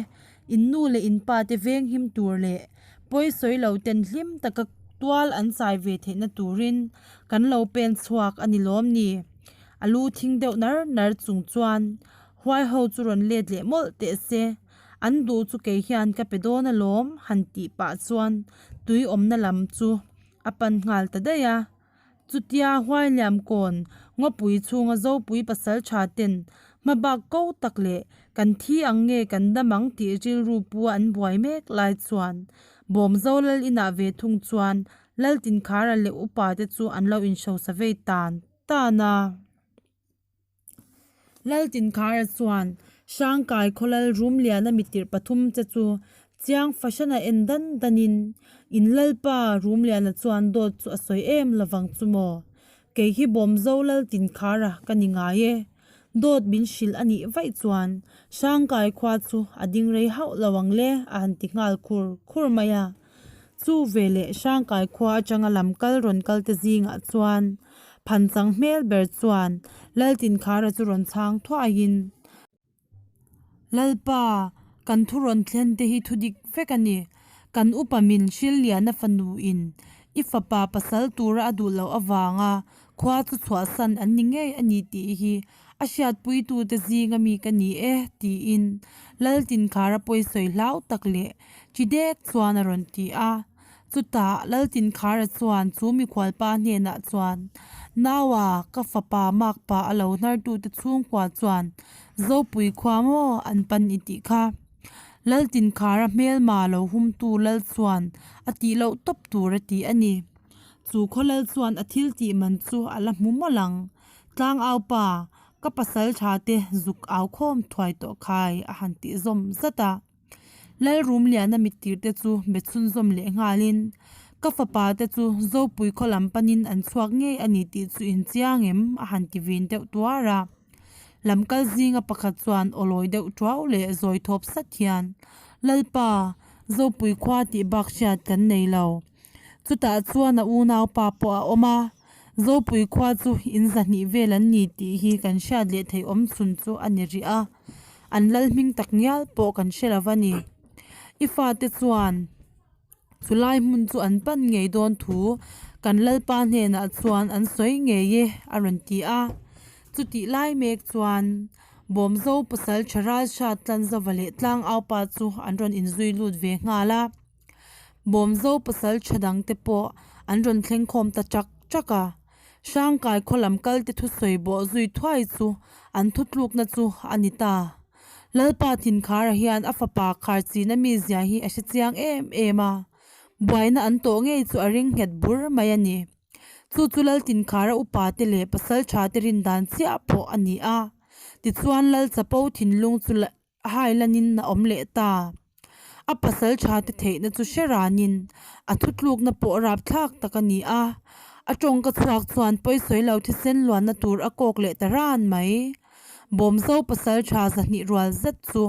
in nu leh in pa te venghim tur leh pawi sawi lo ten hlim taka tual an chai ve theihna turin kan lo pen chhuak a ni lawm ni? A lu thing deuh nar nar chung chuan huai ho chu rawn let leh mawlh teh se, an duh chu kei hian ka pe dawn alawm han tih pah chuan tui awmna lam chu a pan nghal ta daih a. Chutia Huailiam kawn ngawpui chhunga Zopui pasal tha ten hmabak ko tak leh kan thi ang nge kan dam ang tih rilru pu a an buai mek lai chuan Bawmzo lal inah ve thung chuan Laltinkhara leh upa te chu an lo inhrosa vei tan tan a. Laltinkhara chuan Hrangkai khawlal Rumliana mitirh pathum che chu chiang fahran a en dan danin, In Lalpa Rumliana chuan dawt chu a sawi em lovang chu maw? Kei hi Bawmzo Laltinkhara ka ni ngai e. Dawt min hrilh a nih vaih chuan Hrangkai khua chu a ding rei hauh lo ang le a han ti nghal khur khur mai a. Chu veleh Hrangkai khua atanga lam kal rawn kal te zingah chuan Phanchang hmel ber chuan Laltinkhara chu rawn chhang thuaiin, Lalpa, kan thu rawn thlen te hi thu dik vek a ni. Kan upa min Hrilliana fanuin i fapa pasal tura a duh loh avanga khua chu chhuahsan an ni ngei a ni tih hi a hriatpuitute zinga mi ka ni e, tiin Laltinkhara pawisawi hlau tak leh chi dek chuan a rawn ti a. Chutah Laltinkhara chuan chu mikhualpa hnenah chuan, Naua, ka fapa makpa a lo hnartute chhungkua chuan Zopui khua maw an pan i tih kha. Laltinkhara hmelma lo humtu lal chuan a tih loh tawp tur a ti a ni. Chu khaw lal chuan a thil tih man chu a la hmu mawlh ang. Tlangaupa, ka pasal tha te zuk au khawm thuai tawh khai a han tih zawm zat a. Lalrumliana mittir te chu be chhunzawm leh nghalin, Ka fapa te chu Zopui khaw lam panin an chhuak ngei a ni tih chu in chiang em? a han ti vin deuh tuar a. Lamkal zinga pakhat chuan awlawi deuh tuau leh zawi thawp sat hian, Lalpa, Zopui khua tih bak hriat kan nei lo. Chutah chuan a unaupa pawh a awm a, Zopui khua chu in zahnih vel an ni tih hi kan hriat leh theih awm chhun chu a ni rih a. An lal hming tak ngial pawh kan hre lo va ni. I fate chuan chulai hmun chu an pan ngei dawn thu kan lalpa hnenah chuan an sawi ngei e a rawn ti a. Chutih lai mek chuan Bawmzo pasal tha Ralhrat Tlanzova leh Tlangaupa chu an rawn inzui lut ve nghal a. Bawmzo pasal tha dangte pawh an rawn thleng khawm ta chak chak a. Hrangkai khaw lam kalte thusawi bawh zui thuai chu an thutlukna chu a ni ta. Lalpa Thinkhara hian a fapa Kharchina mizia hi a hre chiang em em a, buaina an tawh ngei chu a ring nghet bur mai a ni. Chu chu Lal Tinkhara upate leh pasalthate rin dan chiah pawh a ni a. Tichuan Lal Chapo thinlung chu A hailanin a awm leh ta. A pasal tha te theihna chu hre ranin a thutlukna pawh rapthlak tak a ni a. A tawngka chhuak chuan pawisawi lo thisen luanna tur a kawk leh ta ran mai. Bawmzo pasal tha zahnih rual zet chu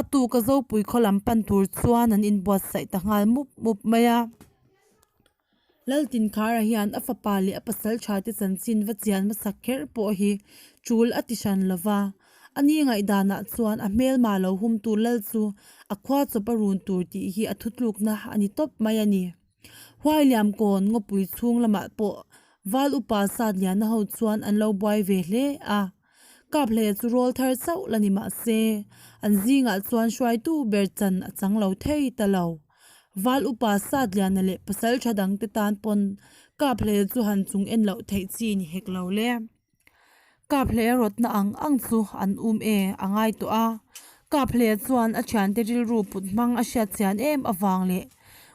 a tuka Zopui khaw lam pan tur chuan an inbuatsaih ta nghal mup mup mai a. Laltinkhara hian a fapa leh a pasal thate chanchin va chian hmasak kher pawh hi tul a ti hran lo va. A ni ngaihdanah chuan a hmelma lo humtu lal chu a khua chawp a run tur tih hi a thutlukna a ni tawp mai a ni. Huailiam kawn ngawpui chhung lamah pawh Val upa Satliana ho chuan an lo buai ve hle a. Kaphleia chu rawl thar chauh la ni mah se, an zingah chuan hruaitu ber chan a chang lo thei ta lo. Val upa Satliana leh pasal tha dangte tan pawn Kaphleia chu han chung en loh theih chi ni hek lo le. Kaphleia rawtna ang ang chu an um e a ngai tawh a. Kaphleia chuan a thiante rilru put hmang a hriat chian em avang leh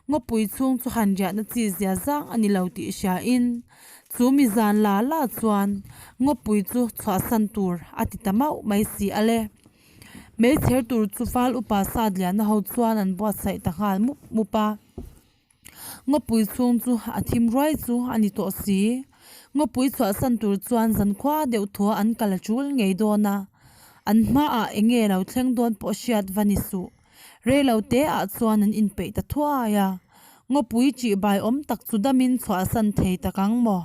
ngawpui chhung chu han riahna chi zia zang a ni lo tih hriain. Chu mi zan la la chuan ngawpui chu chhuahsan tur a ti ta mauh mai si a le. Meichher tur chu val upa Satliana ho chuan an buatsaih ta nghal mup mup a. Ngawpui chhung chu a thim ruai chu a ni tawh si. Ngawpui chhuahsan tur chuan zankhua deuh thua an kal a tul ngei dawn a, an hmaah eng nge lo thleng dawn pawh hriat va ni suh. Reilo te ah chuan an inpeih ta thuai a, ngawpui ṭihbai awm tak chu damin chhuahsan thei tak ang maw?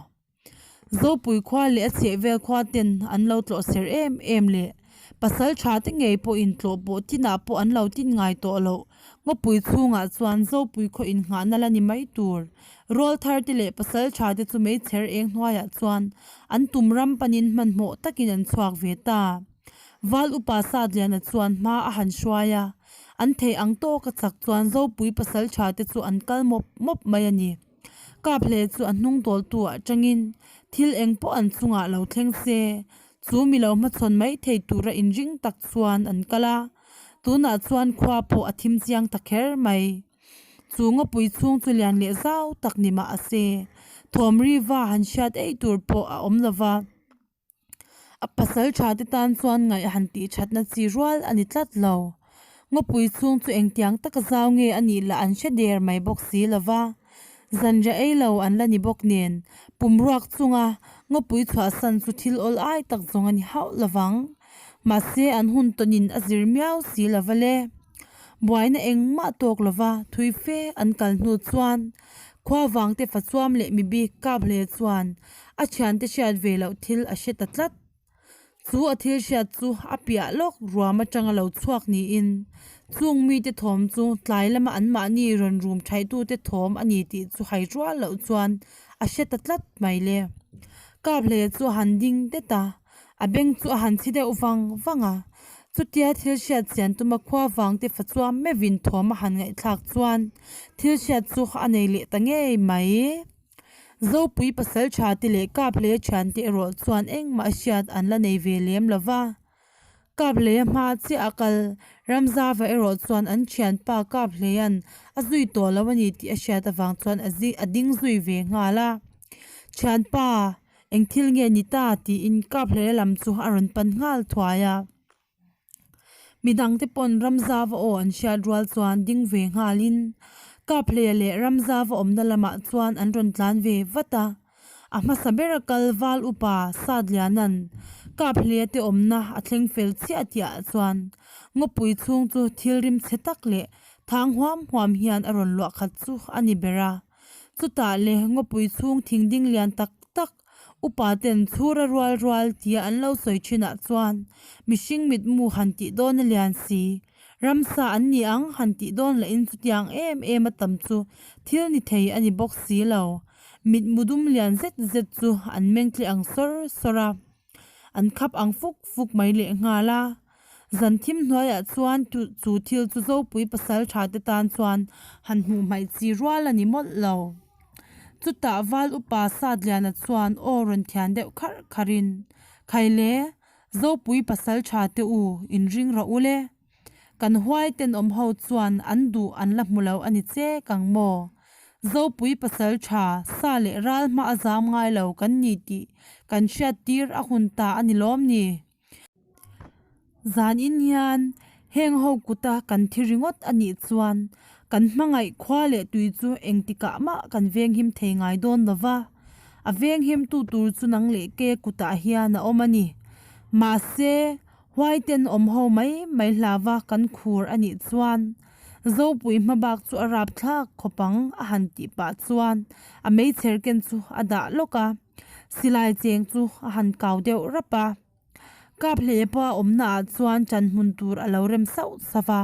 Zopui khua leh a chhehvel khua ten an lo tlawh ser em em leh pasal tha te ngei pawhin tlawh pawh tinah pawh an lo tin ngai tawh loh. Ngawpui chhungah chuan Zopui khaw innghahna la ni mai tur. Rawlthar te leh pasal tha te chu meichher eng hnuaiah chuan an tum ram panin hmanhmawh takin an chhuak ve ta. Val upa Satliana chuan hma a han hruai a, an theih ang tawka chak chuan Zopui pasal tha te chu an kal mawp mawp mai a ni. Kap hle chu a hnung tawltu ah tangin thil eng pawh an chungah lo thleng se, chu mi lo hmachhawn mai thei tura inring tak chuan an kal a, tunah chuan khua pawh a thim chiang ta kher mai. Chu ngawpui chhung chu lian leh zau tak ni mah a se, thawm riva han hriat ei tur pawh a awm lova. A pasal tha te tan chuan ngaih han tih thatna chi rual a ni tlat lo. Ngawpui chhung chu engtiang taka zau nge a nih lah an hre der mai bawk si lo va. Zanriah ei lo an la ni bawk nen pum ruak chunga ngawpui chhuahsan chu thil awl ai tak zawng a ni hauh lo vang. Mahse an hun tawnin a zir miau si lo va le. Buaina engmah tawk lo va thui fe an kal hnu chuan Khua vangte fachuam leh mi bik kap hle chuan a thiante hriat ve loh thil a hre ta tlat. Chu a thil hriat chu a piah lawk ruam atanga lo chhuak niin chung mite thawm chu tlai lama anmahni rawn rum thaihtute thawm a ni tih chu hai rual loh chuan a hre ta tlat mai le. Kap hle chu a han ding det a, A beng chu a han chhi deuh vang vang a, chutia thil hriat chian tuma khua vangte fa chuam meuhin thawm a han ngaihthlak chuan thil hriat chu a nei leh ta ngei mai. Zopui pasal tha te leh Kaphleia thiante erawh chuan engmah hriat an la nei ve lem lo va. Kaphleia hma chiah a kal Ramzava erawh chuan an thianpa Kaphleia'n a zui tawh lo a ni tih a hriat avang chuan a ding zui ve nghal a. Thianpa! Eng thil nge ni ta? tiin Kaphleia lam chu a rawn pan nghal thuai a. Midangte pawn Ramzava aw an hriat rual chuan ding ve nghalin Kaphleia leh Ramzava awmna lamah chuan an rawn tlan ve vat a. A hmasa bera kal Val upa Satliana'n Kaphleia te awmna a thleng fel chiah tihah chuan ngawpui chhung chu thil rim chhe tak leh thang huam huam hian a rawn luah khat chu a ni ber a. Chutah le ngawpui chhung thing ding lian tak tak upa ten chhura rual rual tia an lo sawi thinah chuan mihring mitmu han tih dawn a lian si. Ramsa an ni ang han tih dawn lahin chutiang em em a tam chu thil ni thei a ni bawk si lo. Mitmu dum lian zet zet chu an meng tle ang sawr sawr a. An khap ang fuk fuk mai leh nghal a. Zan thim hnuaiah chuan chu thil chu Zopui pasal tha te tan chuan han hmuh hmaih chi rual a ni mawlh lo. Chutah Val upa Satliana chuan aw rawn thian deuh kharh kharhin, Khaile, Zopui pasal tha te u, inring rawh u le. Kan huai tenawm ho chuan an duh an la hmu lo a ni che kang maw? Zopui pasal tha, sa leh ral hma a zam ngai lo kan ni tih kan hriat tir a hun ta a ni lawm ni? Zan in hian heng ho kuta kan thi ringawt a nih chuan kan hmangaih khua leh tui chu engtikah mah kan venghim thei ngai dawn lo va, a venghimtu tur chu nang leh ke kutah hian a awm a ni. Mahse, Huaiten awm ho mai mai hlava kan khur a nih chuan Zopui hmabak chu a rap thlak khawp ang a han tih pah chuan a meichher ken chu a dah lawk a, silai cheng chu a han kau deuh rap a. Kaphleia pawh a awmna ah chuan chan hmun tur a lo rem sauh sauh a,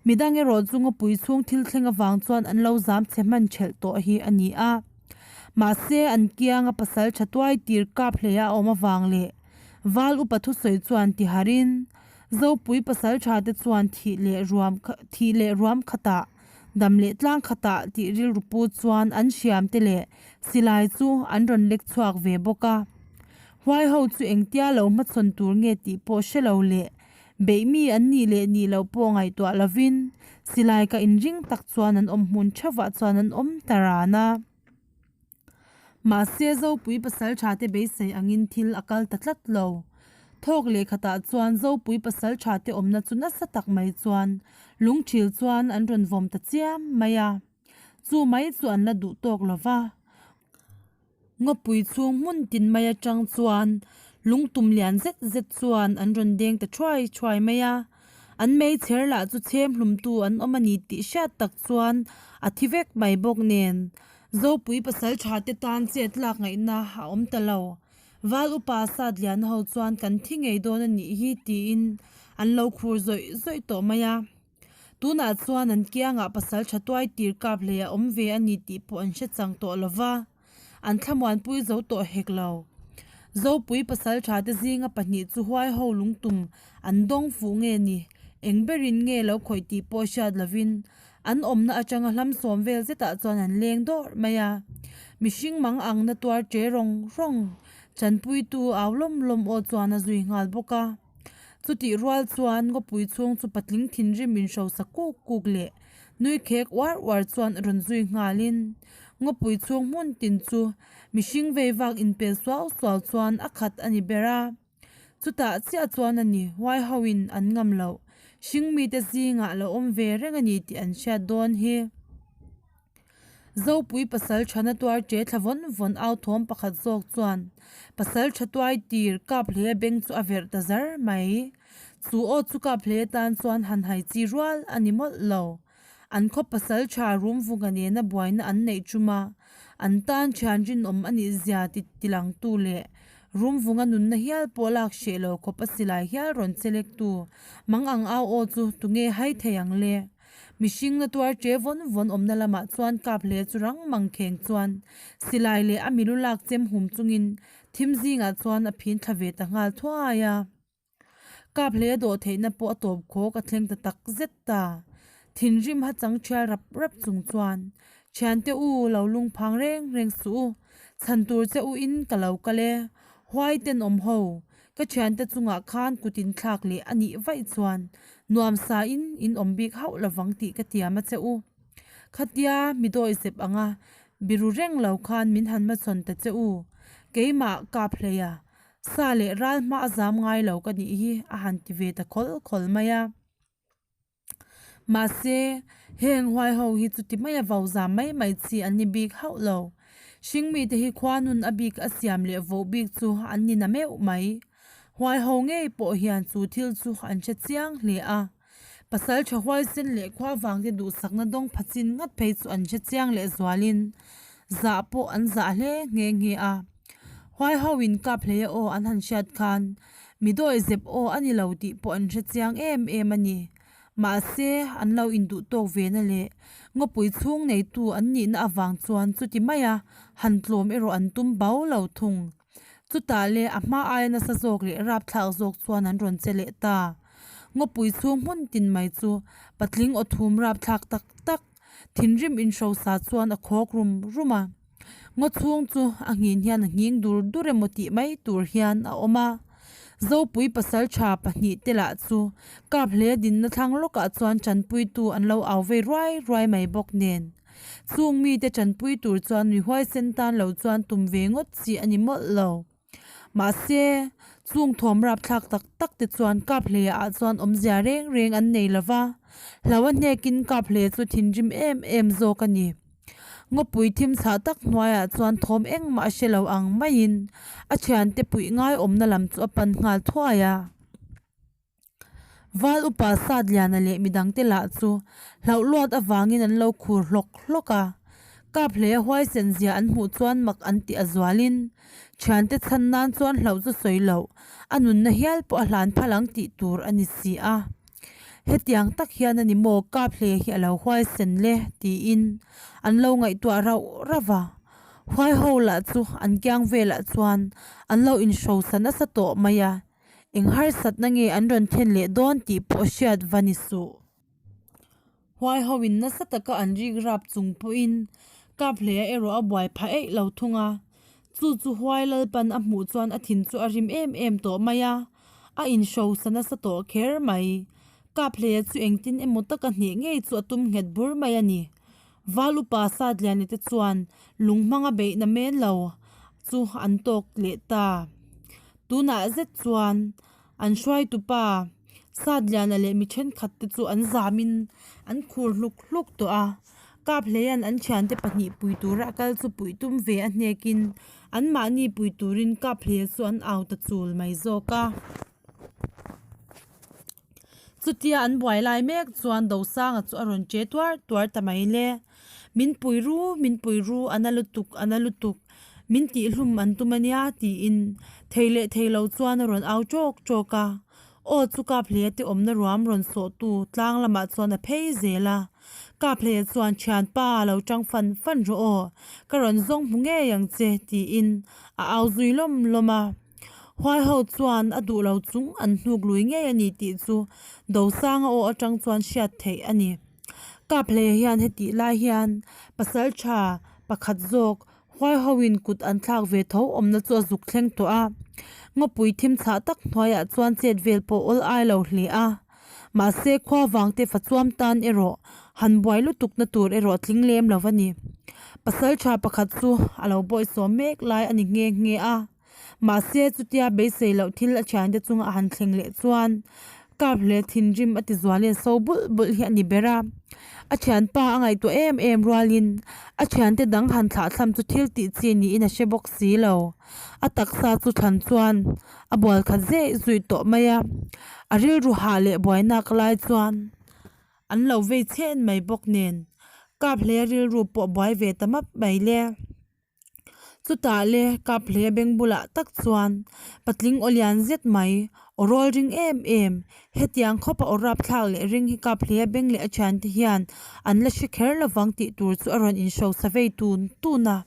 midang erawh chu ngawpui chhung thil thleng avang chuan an lo zam chhe hman thelh tawh hi a ni a. Mahse an kianga pasal tha tuai tir Kaphleia a awm avang leh Val upa thusawi chuan ti harin, Zopui pasal tha te chuan thih leh ruam thih leh ruam khatah, dam leh tlang khatah tih rilru pu chuan an hriam te leh silai chu an rawn lek chhuak ve bawk a. Huai ho chu engtia lo hmachhawn tur nge tih pawh hre lo leh beih mi an nih leh nih loh pawh ngaihtuah lovin silai ka inring tak chuan an awm hmun theuhah chuan an awm ta ran a. Mahse Zopui pasalṭhate beisei angin thil a kal ta tlat lo. Thawk leh khatah chuan Zopui pasalṭhate awmna chu nasa tak mai chuan lungṭhil chuan an rawn vawm ta chiam mai a. Chu mai chu an la duh tawk lo va. Ngawpui chhung hmun tin mai atang chuan lungtum lian zet zet chuan an rawn deng ta thuai thuai mai a. An meichher lah chu chhem hlumtu an awm a ni tih hriat tak chuan a thi vek mai bawk nen. Zopui pasal tha te tan chet lak ngaihna a awm ta lo. Val upa sat lian ho chuan kan thi ngei dawn a nih hi tiin an lo khur zawih zawih tawh mai a. Tunah chuan an kiangah pasal tha tuai tir kap hlei a awm ve a ni tih pawh an hre chang tawh lo va, an thlamuanpui zo tawh hek lo. Zopui pasal tha te zinga pahnih chu huai ho lungtum an dawng fuh nge ni, eng berin nge lo khawih tih pawh hriat lovin an awmna atanga hlam sawm vel zetah chuan an leng dawrh mai a. Mihring mang angna tuar che rawng rawng chanpuitu au lawm lawm aw chuan a zui nghal bawk a. Chutih rual chuan ngawpui chhung chu patling thinrim inhrosa kuk kuk leh nui khek uar uar chuan a rawn zui nghalin ngawpui chhung hmun tin chu mihring vei vak inpel suau suau chuan a khat a ni ber a. Chutah chiah chuan a ni huai hoin an ngam loh hring mite zingah lo awm ve reng a ni tih an hriat dawn hi. Zopui pasal thana tuar che thla vawn vawn au thawm pakhat zawk chuan pasal tha tuai tir kap hle beng chu a verh ta zar mai. Chu aw chu kap hle tan chuan han hai chi rual a ni mawlh lo. An khaw pasal tha rum vunga nena buaina an neih tum a, an tan thian rinawm a nih zia ti tilangtu leh rum vunga nunna hial pawh lak hreh lo khawp a silai hial rawn chelek tu mang ang au aw chu tunge hai thei ang le? Mihring na tuar che vawn vawn awmna lamah chuan kap hle chu rang mang kheng chuan silai leh a milu lak chem hum chungin thim zingah chuan a phin thla ve ta nghal thuai a. Kap hle dawh theihna pawh a tawp khawk a thleng ta tak zet ta. Thinrim ha chang thial rap rap chung chuan Thiante u lo lungphang reng reng suh u, chhan tur che u in ka lo kal e, huai tenawm ho, Ka thiante chungah khan kut in thlak leh a nih vaih chuan nuam sa in in awm bik hauh lovang tih ka tiam a che u. Khatia mi dawi zep anga biru reng lo khan min han hmachhawn ta che u. Keimah kap hlei a, sa leh ral hma a zam ngai lo ka nih hi a han ti ve ta khawl khawl mai a. Mahse, heng huai ho hi chuti maia vo zam mai mai chi an ni bik hauh lo. Hringmite hi khua nun a bik a siam leh voh bik chu an ni na meuh mai. Huai ho ngei pawh hian chu thil chu an hre chiang hle a. Pasal tha huaisen leh khua vangte duhsakna dawng pha chin ngat phei chu an hre chiang leh zualin zah pawh an zah hle nghe nghe a. Huai ho in kap hleia aw an han hriat khan Mi dawi zep aw a ni lo tih pawh an hre chiang em em a ni. Mahse, an lo induh tawk ve na leh ngawpui chhung neitu an nihna avang chuan chuti maia han tlawm erawh an tum bau lo thung. Chutah leh a hma aia nasa zawk leh rapthlak zawk chuan an rawn che leh ta. Ngawpui chhung hmun tin mai chu patling aw thum rapthlak tak tak thinrim inhrosa chuan a khawk rum rum a. Ngaw chhung chu a nghin hian a nghing dur dur emaw tih mai tur hian a awm a. Zopui pasal tha pahnih te lah chu kap hle dinna thlang lawkah chuan tanpuitu an lo au vei ruai ruai mai bawk nen. Chung mite tanpui tur chuan mi huaisen tan lo chuan tum ve ngawt chi a ni mawlh lo. Mahse, chung thawm rapthlak tak tak te chuan kap hle ah chuan awmzia reng reng an nei lo va, hlo a hnekin kap hle chu thinrim em em zawk a ni. Ngawpui thim chhah tak hnuaiah chuan thawm engmah a hre lo ang maiin a thiante puih ngai awmna lam chu a pan nghal thuai a. Val upa Satliana leh midangte lah chu hlauh luat avangin an lo khur hlawk hlawk a. Kaphleia huaisen zia an hmuh chuan mak an tih a zualin thiante chhan nan chuan hlauh chu sawi loh, a nunna hial pawh a hlan phal ang tih tur a ni si a. Hetiang tak hian a ni maw Kaphleia hi a lo huaisen le tiin an lo ngaihtuah rauh rauh va. Huai ho lah chu an kiang velah chuan an lo inhrosa nasa tawh mai a. Eng harsatna nge an rawn thlen leh dawn tih pawh hriat va ni suh. Huai ho in nasa taka an rik rap chung pawhin Kaphleia erawh a buai phah eih lo thung a. Chu chu Huai Lalpan a hmuh chuan a thin chu a rim em em tawh mai a, a inhrosa nasa tawh kher mai. Kaphleia chu engtin emaw taka hneh ngei chu a tum nghet bur mai a ni. Val upa Satliani te chuan lung hmanga beihna men lo chu an tawk leh ta. Tunah zet chuan an hruaitupa Satliana leh mi thenkhat te chu an zamin an khur hluk hluk tawh a. Kaphleia'n an thiante pahnih pui tura a kal chu puih tum ve a hnekin anmahni pui turin Kaphleia chu an au ta chul mai zawk a. Chutia an buai lai mek chuan Dosanga chu a rawn che tuar tuar ta mai le. Min pui ru, min pui ru, a na lutuk, a na lutuk, min tihhlum an tum a nia tiin thei leh thei lo chuan a rawn au tawk tawk a. Aw chu Kaphleia te awmna ruam rawn sawhtu tlang lamah chuan a phei zel a. Kaphleia chuan Thianpa lo tang fan fan rawh aw, ka rawn zawng hmu ngei ang che tiin a au zui lawm lawm a. Huai ho chuan a duh lo chung an hnuk lui ngei a ni tih chu Dosanga aw atang chuan hriat theih a ni. Kaphleia hian hetih lai hian pasal tha pakhat zawk huai hoin kut an thlak ve tho awmna chu a zuk thleng tawh a. Ngawpui thim chhah tak hnuaiah chuan chet vel pawh awl ai lo hle a. Mahse khua vangte fa chuam tan erawh han buai lutuk na tur erawh tling lem lo a ni. Pasal tha pakhat chu a lo bawihsawm mek lai a ni nghe nghe a. Mahse, chutia beisei loh thil a thiante chunga a han thleng leh chuan kap leh thinrim a ti zual in so bulh bulh hi a ni ber a. A thianpa a ngaihtuah em em rualin a thiante dang han thlahthlam chu thil tih chi niin a hre bawk si lo. A taksa chu thlan chuan a bual khat zeh zuih tawh mai a. A rilru hah leh buainak lai chuan an lo vei chhen mai bawk nen kap hle rilru pawh buai ve ta map mai le. Chutah le Kaphlea beng bulah tak chuan patling aw lian zet mai, aw rawl ring em em, hetiang khawpa aw rapthlak leh ring hi Kaphlea beng leh a thiante hian an la hre kher lovang tih tur chu a rawn inhrosa vei tun tun a.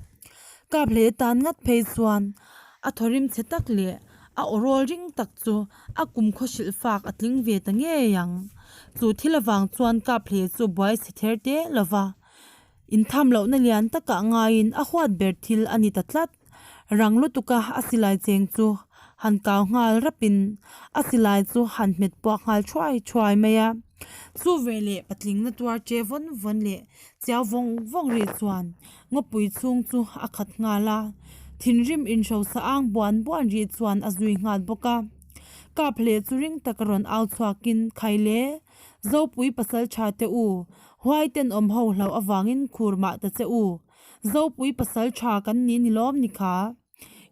Kaphlea tan ngat phei chuan a thawrim chhe tak leh a aw rawl ring tak chu a kumkhaw hrilh fak a tling ve ta ngei ang. Chu thil avang chuan Kaphlea chu buai chhe ther te lova. Intham lohna lian takah ngaiin a huat ber thil a ni ta tlat. Rang lutuka a silai cheng chu han kau nghal rapin a silai chu han hmet puak nghal thuai thuai mai a. Chu veleh patling na tuar che vawn vawn leh chiau vawng vawng ri chuan ngawpui chhung chu a khat nghal a. Thinrim inhrosa ang buan buan ri chuan a zui nghal bawk a. Kap hle chu ring taka rawn au chhuakin Khaile! Zopui pasal tha te u, huai tenawm ho hlauh avangin khur mah ta che u. Zopui pasal tha kan ni ni lawm ni kha.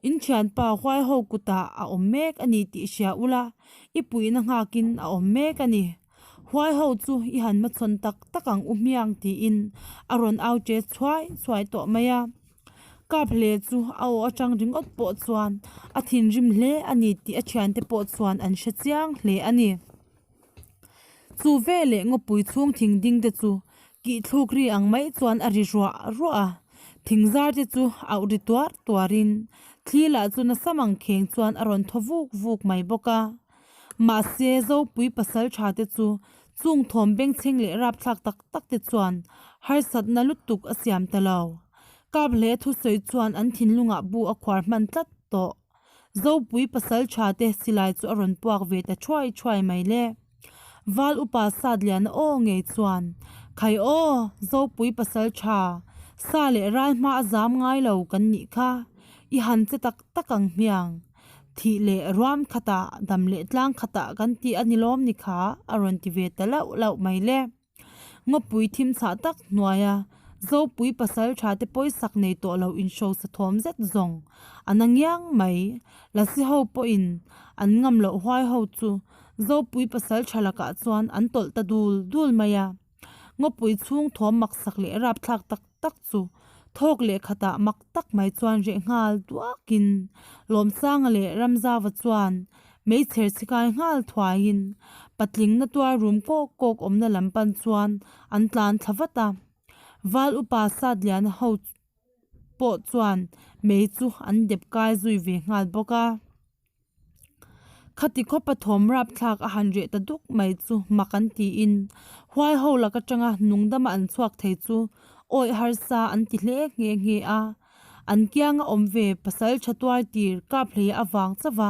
In thianpa huai ho kutah a awm mek a ni tih hria ula, i puihna nghakin a awm mek a ni. Huai ho chu i han hmachhawn tak tak ang u hmiang tiin a rawn au che chhuai chhuai tawh mai a. Kap hle chu a aw atang ringawt pawh chuan a thinrim hle a ni tih a thiante pawh chuan an hre chiang hle a ni. Chu veleh ngawpui chhung thing ding te chu kih thluk ri ang mai chuan a ri ruah ruah a, thing zar te chu auh ri tuar tuar in thli lah chu nasa mang kheng chuan a rawn thaw vuk vuk mai bawk a. Mahse Zopui pasal tha te chu chung thawm bengchheng leh rapthlak tak tak te chuan harsatna lutuk a siam ta lo. Kap hle thusawi chuan an thinlungah bu a khuar hman tlat tawh. Zopui pasal tha te silai chu a rawn puak ve ta thuai thuai mai le. Val upa Satliana aw ngei chuan, Khai aw, Zopui pasal tha, sa leh ral hma a zam ngai lo kan nih kha, i han che tak tak ang hmiang. Thih leh ruam khatah, dam leh tlang khatah kan tih a ni lawm ni kha, a rawn ti ve ta lauh lauh mai le. Ngawpui thim chhah tak hnuaia Zopui pasal tha te pawisak nei tawh lo inhrosa thawm zet zawng a na ngiang mai. Lasi ho pawhin an ngam loh huai ho chu Zopui pasal tha lakah chuan an tawlh ta dul dul mai a. Ngawpui chhung thawm maksak leh rapthlak tak tak chu thawk leh khatah mak tak mai chuan reh nghal duakin Lawmsanga leh Ramzava chuan Hmeichher chhikai nghal thuaiin patling na tuar rum kawk kawk awmna lam pan chuan an tlan thla vat a. Val upa Satliana ho pawh chuan mei chu an dep kai zui ve nghal bawk a. Khati khawpa thawm rapthlak a han reh ta duk mai chu mak an tiin huai ho lak atanga nungdama an chhuak thei chu awih harsa an ti hle nghe nghe a. An kianga awm ve pasal tha tuar tir kap hlei avang chauha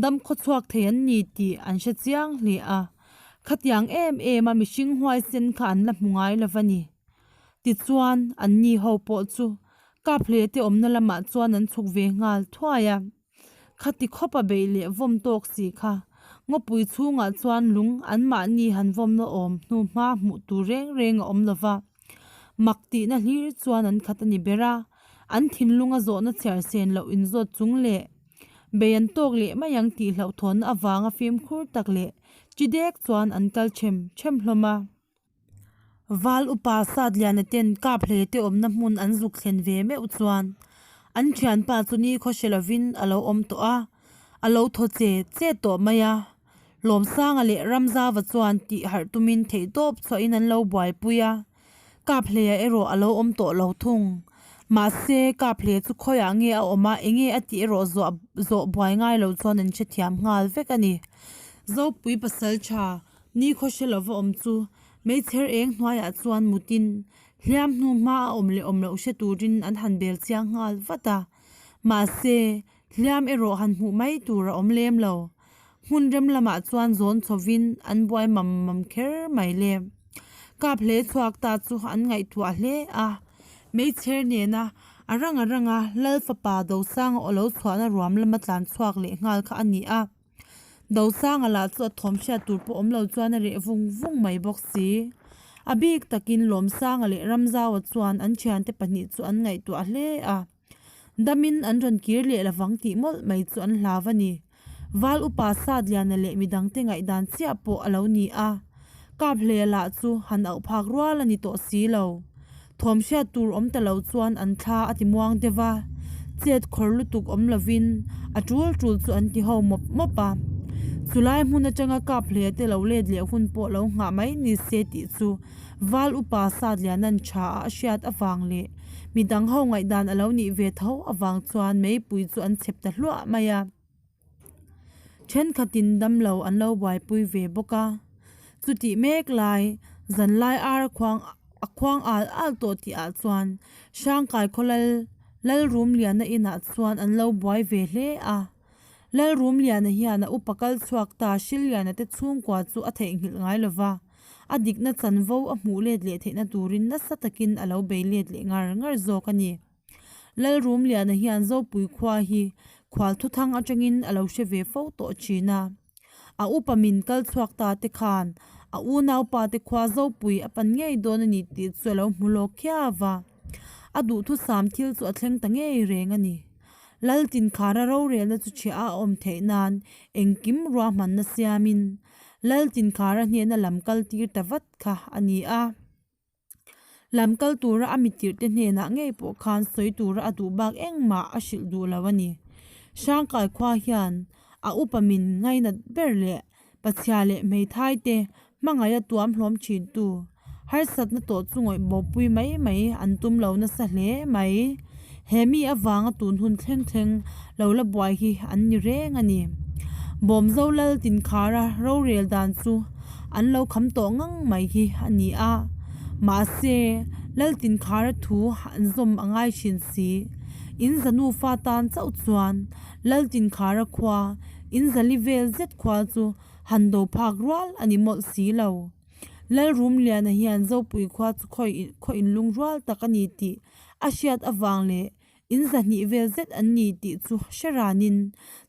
dam khaw chhuak thei an ni tih an hre chiang hle a. Khatiang em em a mihring huaisen kha an la hmu ngai lo va ni. Tichuan, anni ho pawh chu Kaphlei te awmna lamah chuan an chhuk ve nghal thuai a. Khati khawp a beih leh vawm tawk si kha. Ngawpui chhungah chuan lung anmahni han vawmna awm hnu hma hmuh tur reng reng a awm lo va. Mak tihna hlir chuan an khat a ni ber a, an thinlunga zawhna chhiar sen loh inzawt chung leh bei an tawk leh mai ang tih hlauhthawnna avanga fimkhur tak leh chi dek chuan an kal them them hlawm a. Val upa Satliana ten kap hle te awmna hmun an zuk thlen ve meuh chuan an thianpa chu ni khaw hre lovin a lo awm tawh a, a lo thaw che che tawh mai a. Lawmsanga leh Ramzava chuan tih harh tumin theihtawp chhuahin an lo buaipui a, Kaphleia erawh a lo awm tawh lo thung. Mahse, Kaphleia chu khawiah nge a awm a, enge a tih erawh zawh zawh buai ngai lo chuan an hrethiam nghal vek a ni. Zopui pasal tha nikhaw hre lova awm chu meichher eng hnuaiah chuan mutin hliam hnu hma a awm leh awm loh hre turin an han bel chiang nghal vat a. Mahse, hliam erawh han hmuh mai tur a awm lem lo. Hmun rem lamah chuan zawn chhovin an buai mam mam kher mai le. Kap hle chhuak ta chu an ngaihtuah hle a, meichher nena a rang a ranga Lal fapa Dosanga aw lo chhuahna ruam lama tlan chhuak leh nghal kha a ni a. Dosanga lah chu a thawm hriat tur pawh awm lo chuan a reh vung vung mai bawk si. A bik takin Lawmsanga leh Ramzaua chuan an thiante pahnih chu an ngaihtuah hle a. Damin an rawn kir leh lovang tih mawlh mai chu an hlau a ni. Val upa Satliana leh midangte ngaihdan chiah pawh a lo ni a, Kaphleia lah chu han auh phak rual a ni tawh si lo. Thawm hriat tur awm ta lo chuan an thla a ti muang deuh a, chet khawr lutuk awm lovin a tul tul chu an ti ho mawp mawp a. Chulai hmun atanga Kaphleia te lo let leh hun pawh lo nghah mai ni se tih chu Val upa Satliana'n tha a a hriat avang leh Midang ho ngaihdan a lo nih ve tho avang chuan meipui chu an chep ta hluah mai a. Thenkhatin damlo an lo buaipui ve bawk a. Chutih mek lai, zanlai ar khuang a khuang al al tawh tih ah chuan Hrangkai khawlal Lalrumliana inah chuan an lo buai ve hle a. Lalrumliana hian a upa kal chhuak ta Hrilliana te chhungkua chu a theihnghilh ngai lova. A dikna chanvo a hmuh let leh theihna turin nasa takin a lo bei let leh ngar ngar zawk a ni. Lalrumliana hian Zopui khua hi khual thuthang atangin a lo hre ve fo tawh thin a. A upa min kal chhuak ta te khan a unaupa te khua Zopui a pan ngei dawn a ni tih chu a lo hmu lawk khiau a. A duhthusam thil chu a thleng ta ngei reng a ni. Laltinkhara rorelna chu chhiah a awm theih nan engkim ruahmanna siamin Laltinkhara hnena lam kal tir ta vat kha a ni a. Lam kal tura a mitirhte hnenah ngei pawh khan sawi tura a duh bak engmah a hrilh duh lo a ni. Hrangkai khua hian a upa min ngainat ber leh pachhia leh hmeithai te hmangaih a tuam hlawm thin tu harsatna tawh chu ngawih bawpui mai mai an tum lo nasa hle mai. He mi avanga tun hun thleng thleng lo la buai hi an ni reng a ni. Bawmzo lal Tinkhara rorel dan chu an lo kham tawh ngang mai hi a ni a. Mahse, Lal Tinkhara thu an zawm a ngai thin si. In za nufa tan chauh chuan Lal Tinkhara khua, in zali vel zet khua chu han do phak rual a ni mawlh si lo. Lalrumliana hian Zopui khua chu khawi inlung rual tak a ni tih a hriat avang leh in zahnih vel zet an ni tih chu hre ranin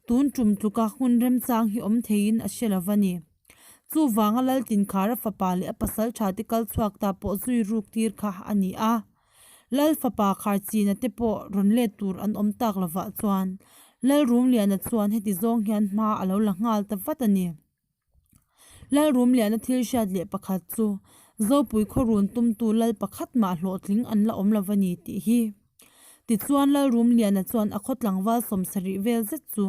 tun tum tluka hun remchang hi awm theiin a hre lo va ni. Chuvanga Laltinkhara fapa leh a pasal tha te kal chhuak ta pawh zui ruk tir kha a ni a. Lal fapa Kharchina te pawh rawn let tur an awm tak lovah chuan Lalrumliana chuan heti zawng hian hma a lo la nghal ta vat a ni. Lalrumliana thil hriat leh pakhat chu Zopui khawrun tumtu lal pakhat mah hlawhtling an la awm lo va ni tih hi. Tichuan Lalrumliana chuan a khaw tlangval sawmsarih vel zet chu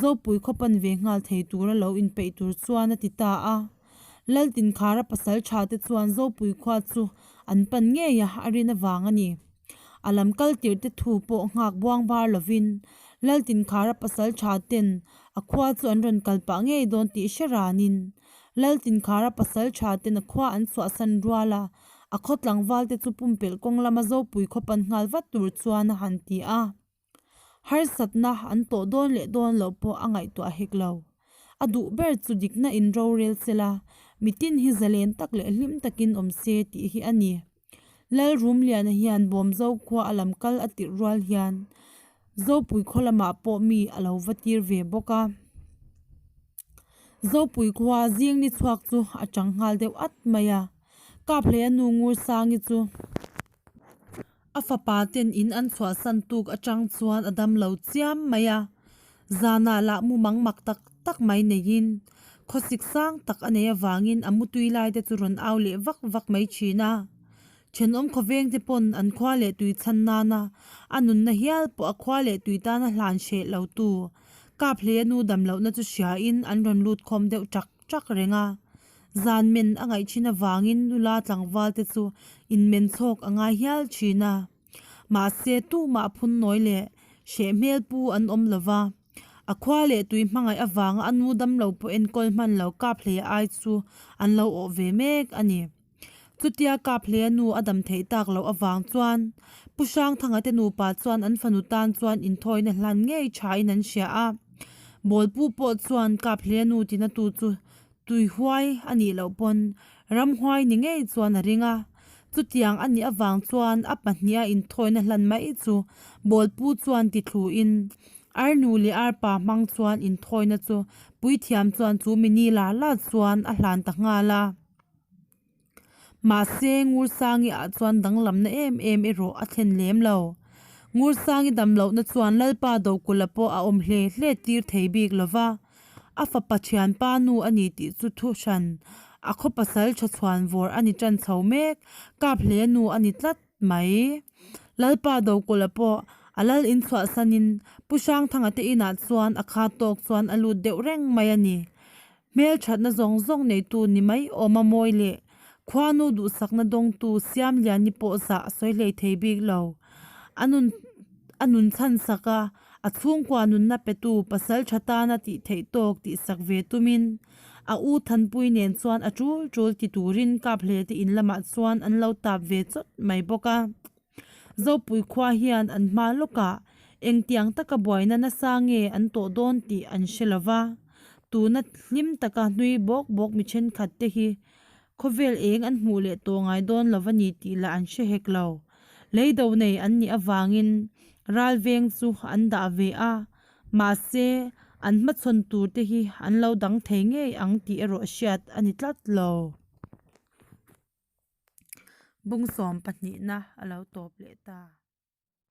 Zopui khaw pan ve nghal thei tura lo inpeih tur chuan a ti ta a. Laltinkhara pasal tha te chuan Zopui khua chu an pan ngei a, a rin avang a ni. A lam kal tirh te thu pawh nghak buang bar lovin Laltinkhara pasal tha ten a khua chu an rawn kal pah ngei dawn tih hre ranin Laltinkhara pasal tha ten a khua an chhuahsan rual a, a khaw tlangval te chu pumpelh kawng lama Zopui khaw pan nghal vat tur chuan a han ti a. Harsatna an tawh dawn leh dawn loh pawh a ngaihtuah hek lo. A duh ber chu dikna in rorel sela, mitin hi zalen tak leh hlim takin awm se tih hi a ni. Lalrumliana hian Bawmzo khua a lam kal a tirh rual hian Zopui khaw lamah pawh mi a lo va tir ve bawk a. Zopui khua zing ni chhuak chu a chang nghal deuh at mai a. Kaphleia nu Ngursangi chu a fapa ten in an chhuahsan tuk atang chuan a dam lo chiam mai a. Zanah lah mumang mak tak tak mai neiin khawsik sang tak a nei avangin a mutui lai te chu rawn au leh vak vak mai thin a. Thenawm khawveng te pawn an khua leh tui chhan nana a nunna hial pawh a khua leh tui tana hlan hreh lo tu Kaphleia nu dam lohna chu hriain an rawn lut khawm deuh ṭak ṭak reng a. Zan men a ngaih thin avangin nula tlangval te chu inmen chhawk a ngai hial thin a. Mahse tumah phun nawi leh hreh hmel pu an awm lo va. A khua leh tui hmangaih avanga a nu damlo pawh enkawl hman lo Kaphleia ai chu an lo awh ve mek a ni. Chutia Kaphleia nu a dam theih tak loh avang chuan Pu Hrangthanga te nupa chuan an fanu tan chuan inthawina hlan ngei thain an hria a. Bawlpu pawh chuan Kaphleia nu tina tu chu tuihuai a nih loh pawn ramhuai ni ngei chuan a ring a. Chutiang a nih avang chuan a pahniha inthawina hlan mai chu Bawlpu chuan ti thluin Arnu leh arpa hmang chuan inthawina chu puithiam chuan chu mini la la chuan a hlan ta nghal a. Mahse, Ngursangi ah chuan danglamna em em erawh a thlen lem lo. Ngursangi damlohna chuan Lalpa Dokulh-a pawh a awm hle hle tir thei bik lo va, a fapa thianpa nu a ni tih chu thu hran a khaw pasal tha chhuan vawr a ni tan chho mek, kap hle nu a ni tlat mai. Lalpa Dokulh-a pawh a lal inchhuahsanin Pu Hrangthanga te inah chuan a kha tawk chuan a lut deuh reng mai a ni. Hmelthatna zawng zawng neitu ni mai awm a mawi leh khuanu duhsakna dawngtu Siamliani pawh zah a sawi hlei thei bik lo. A nun a nun chhan sak a, a chhungkua nunna petu pasal tha tana tih theih tawk tihsak ve tumin a u Thanpui nen chuan a tul tul ti turin Kaphle te in lamah chuan an lo tap ve chawt mai bawk a. Zopui khua hian an hma lawkah engtiang taka buaina nasa nge an tawh dawn tih an hre lo va, tuna hlim taka hnui bawk bawk mi thenkhat te hi khawvel eng an hmuh leh tawh ngai dawn lo va ni tih lah an hre hek lo. Leido nei an nih avangin ral veng chu an dah ve a, mahse an hmachhawn tur te hi an lo dang thei ngei ang tih erawh hriat a ni tlat lo. Bung sawm pahnihna a lo tawp leh ta.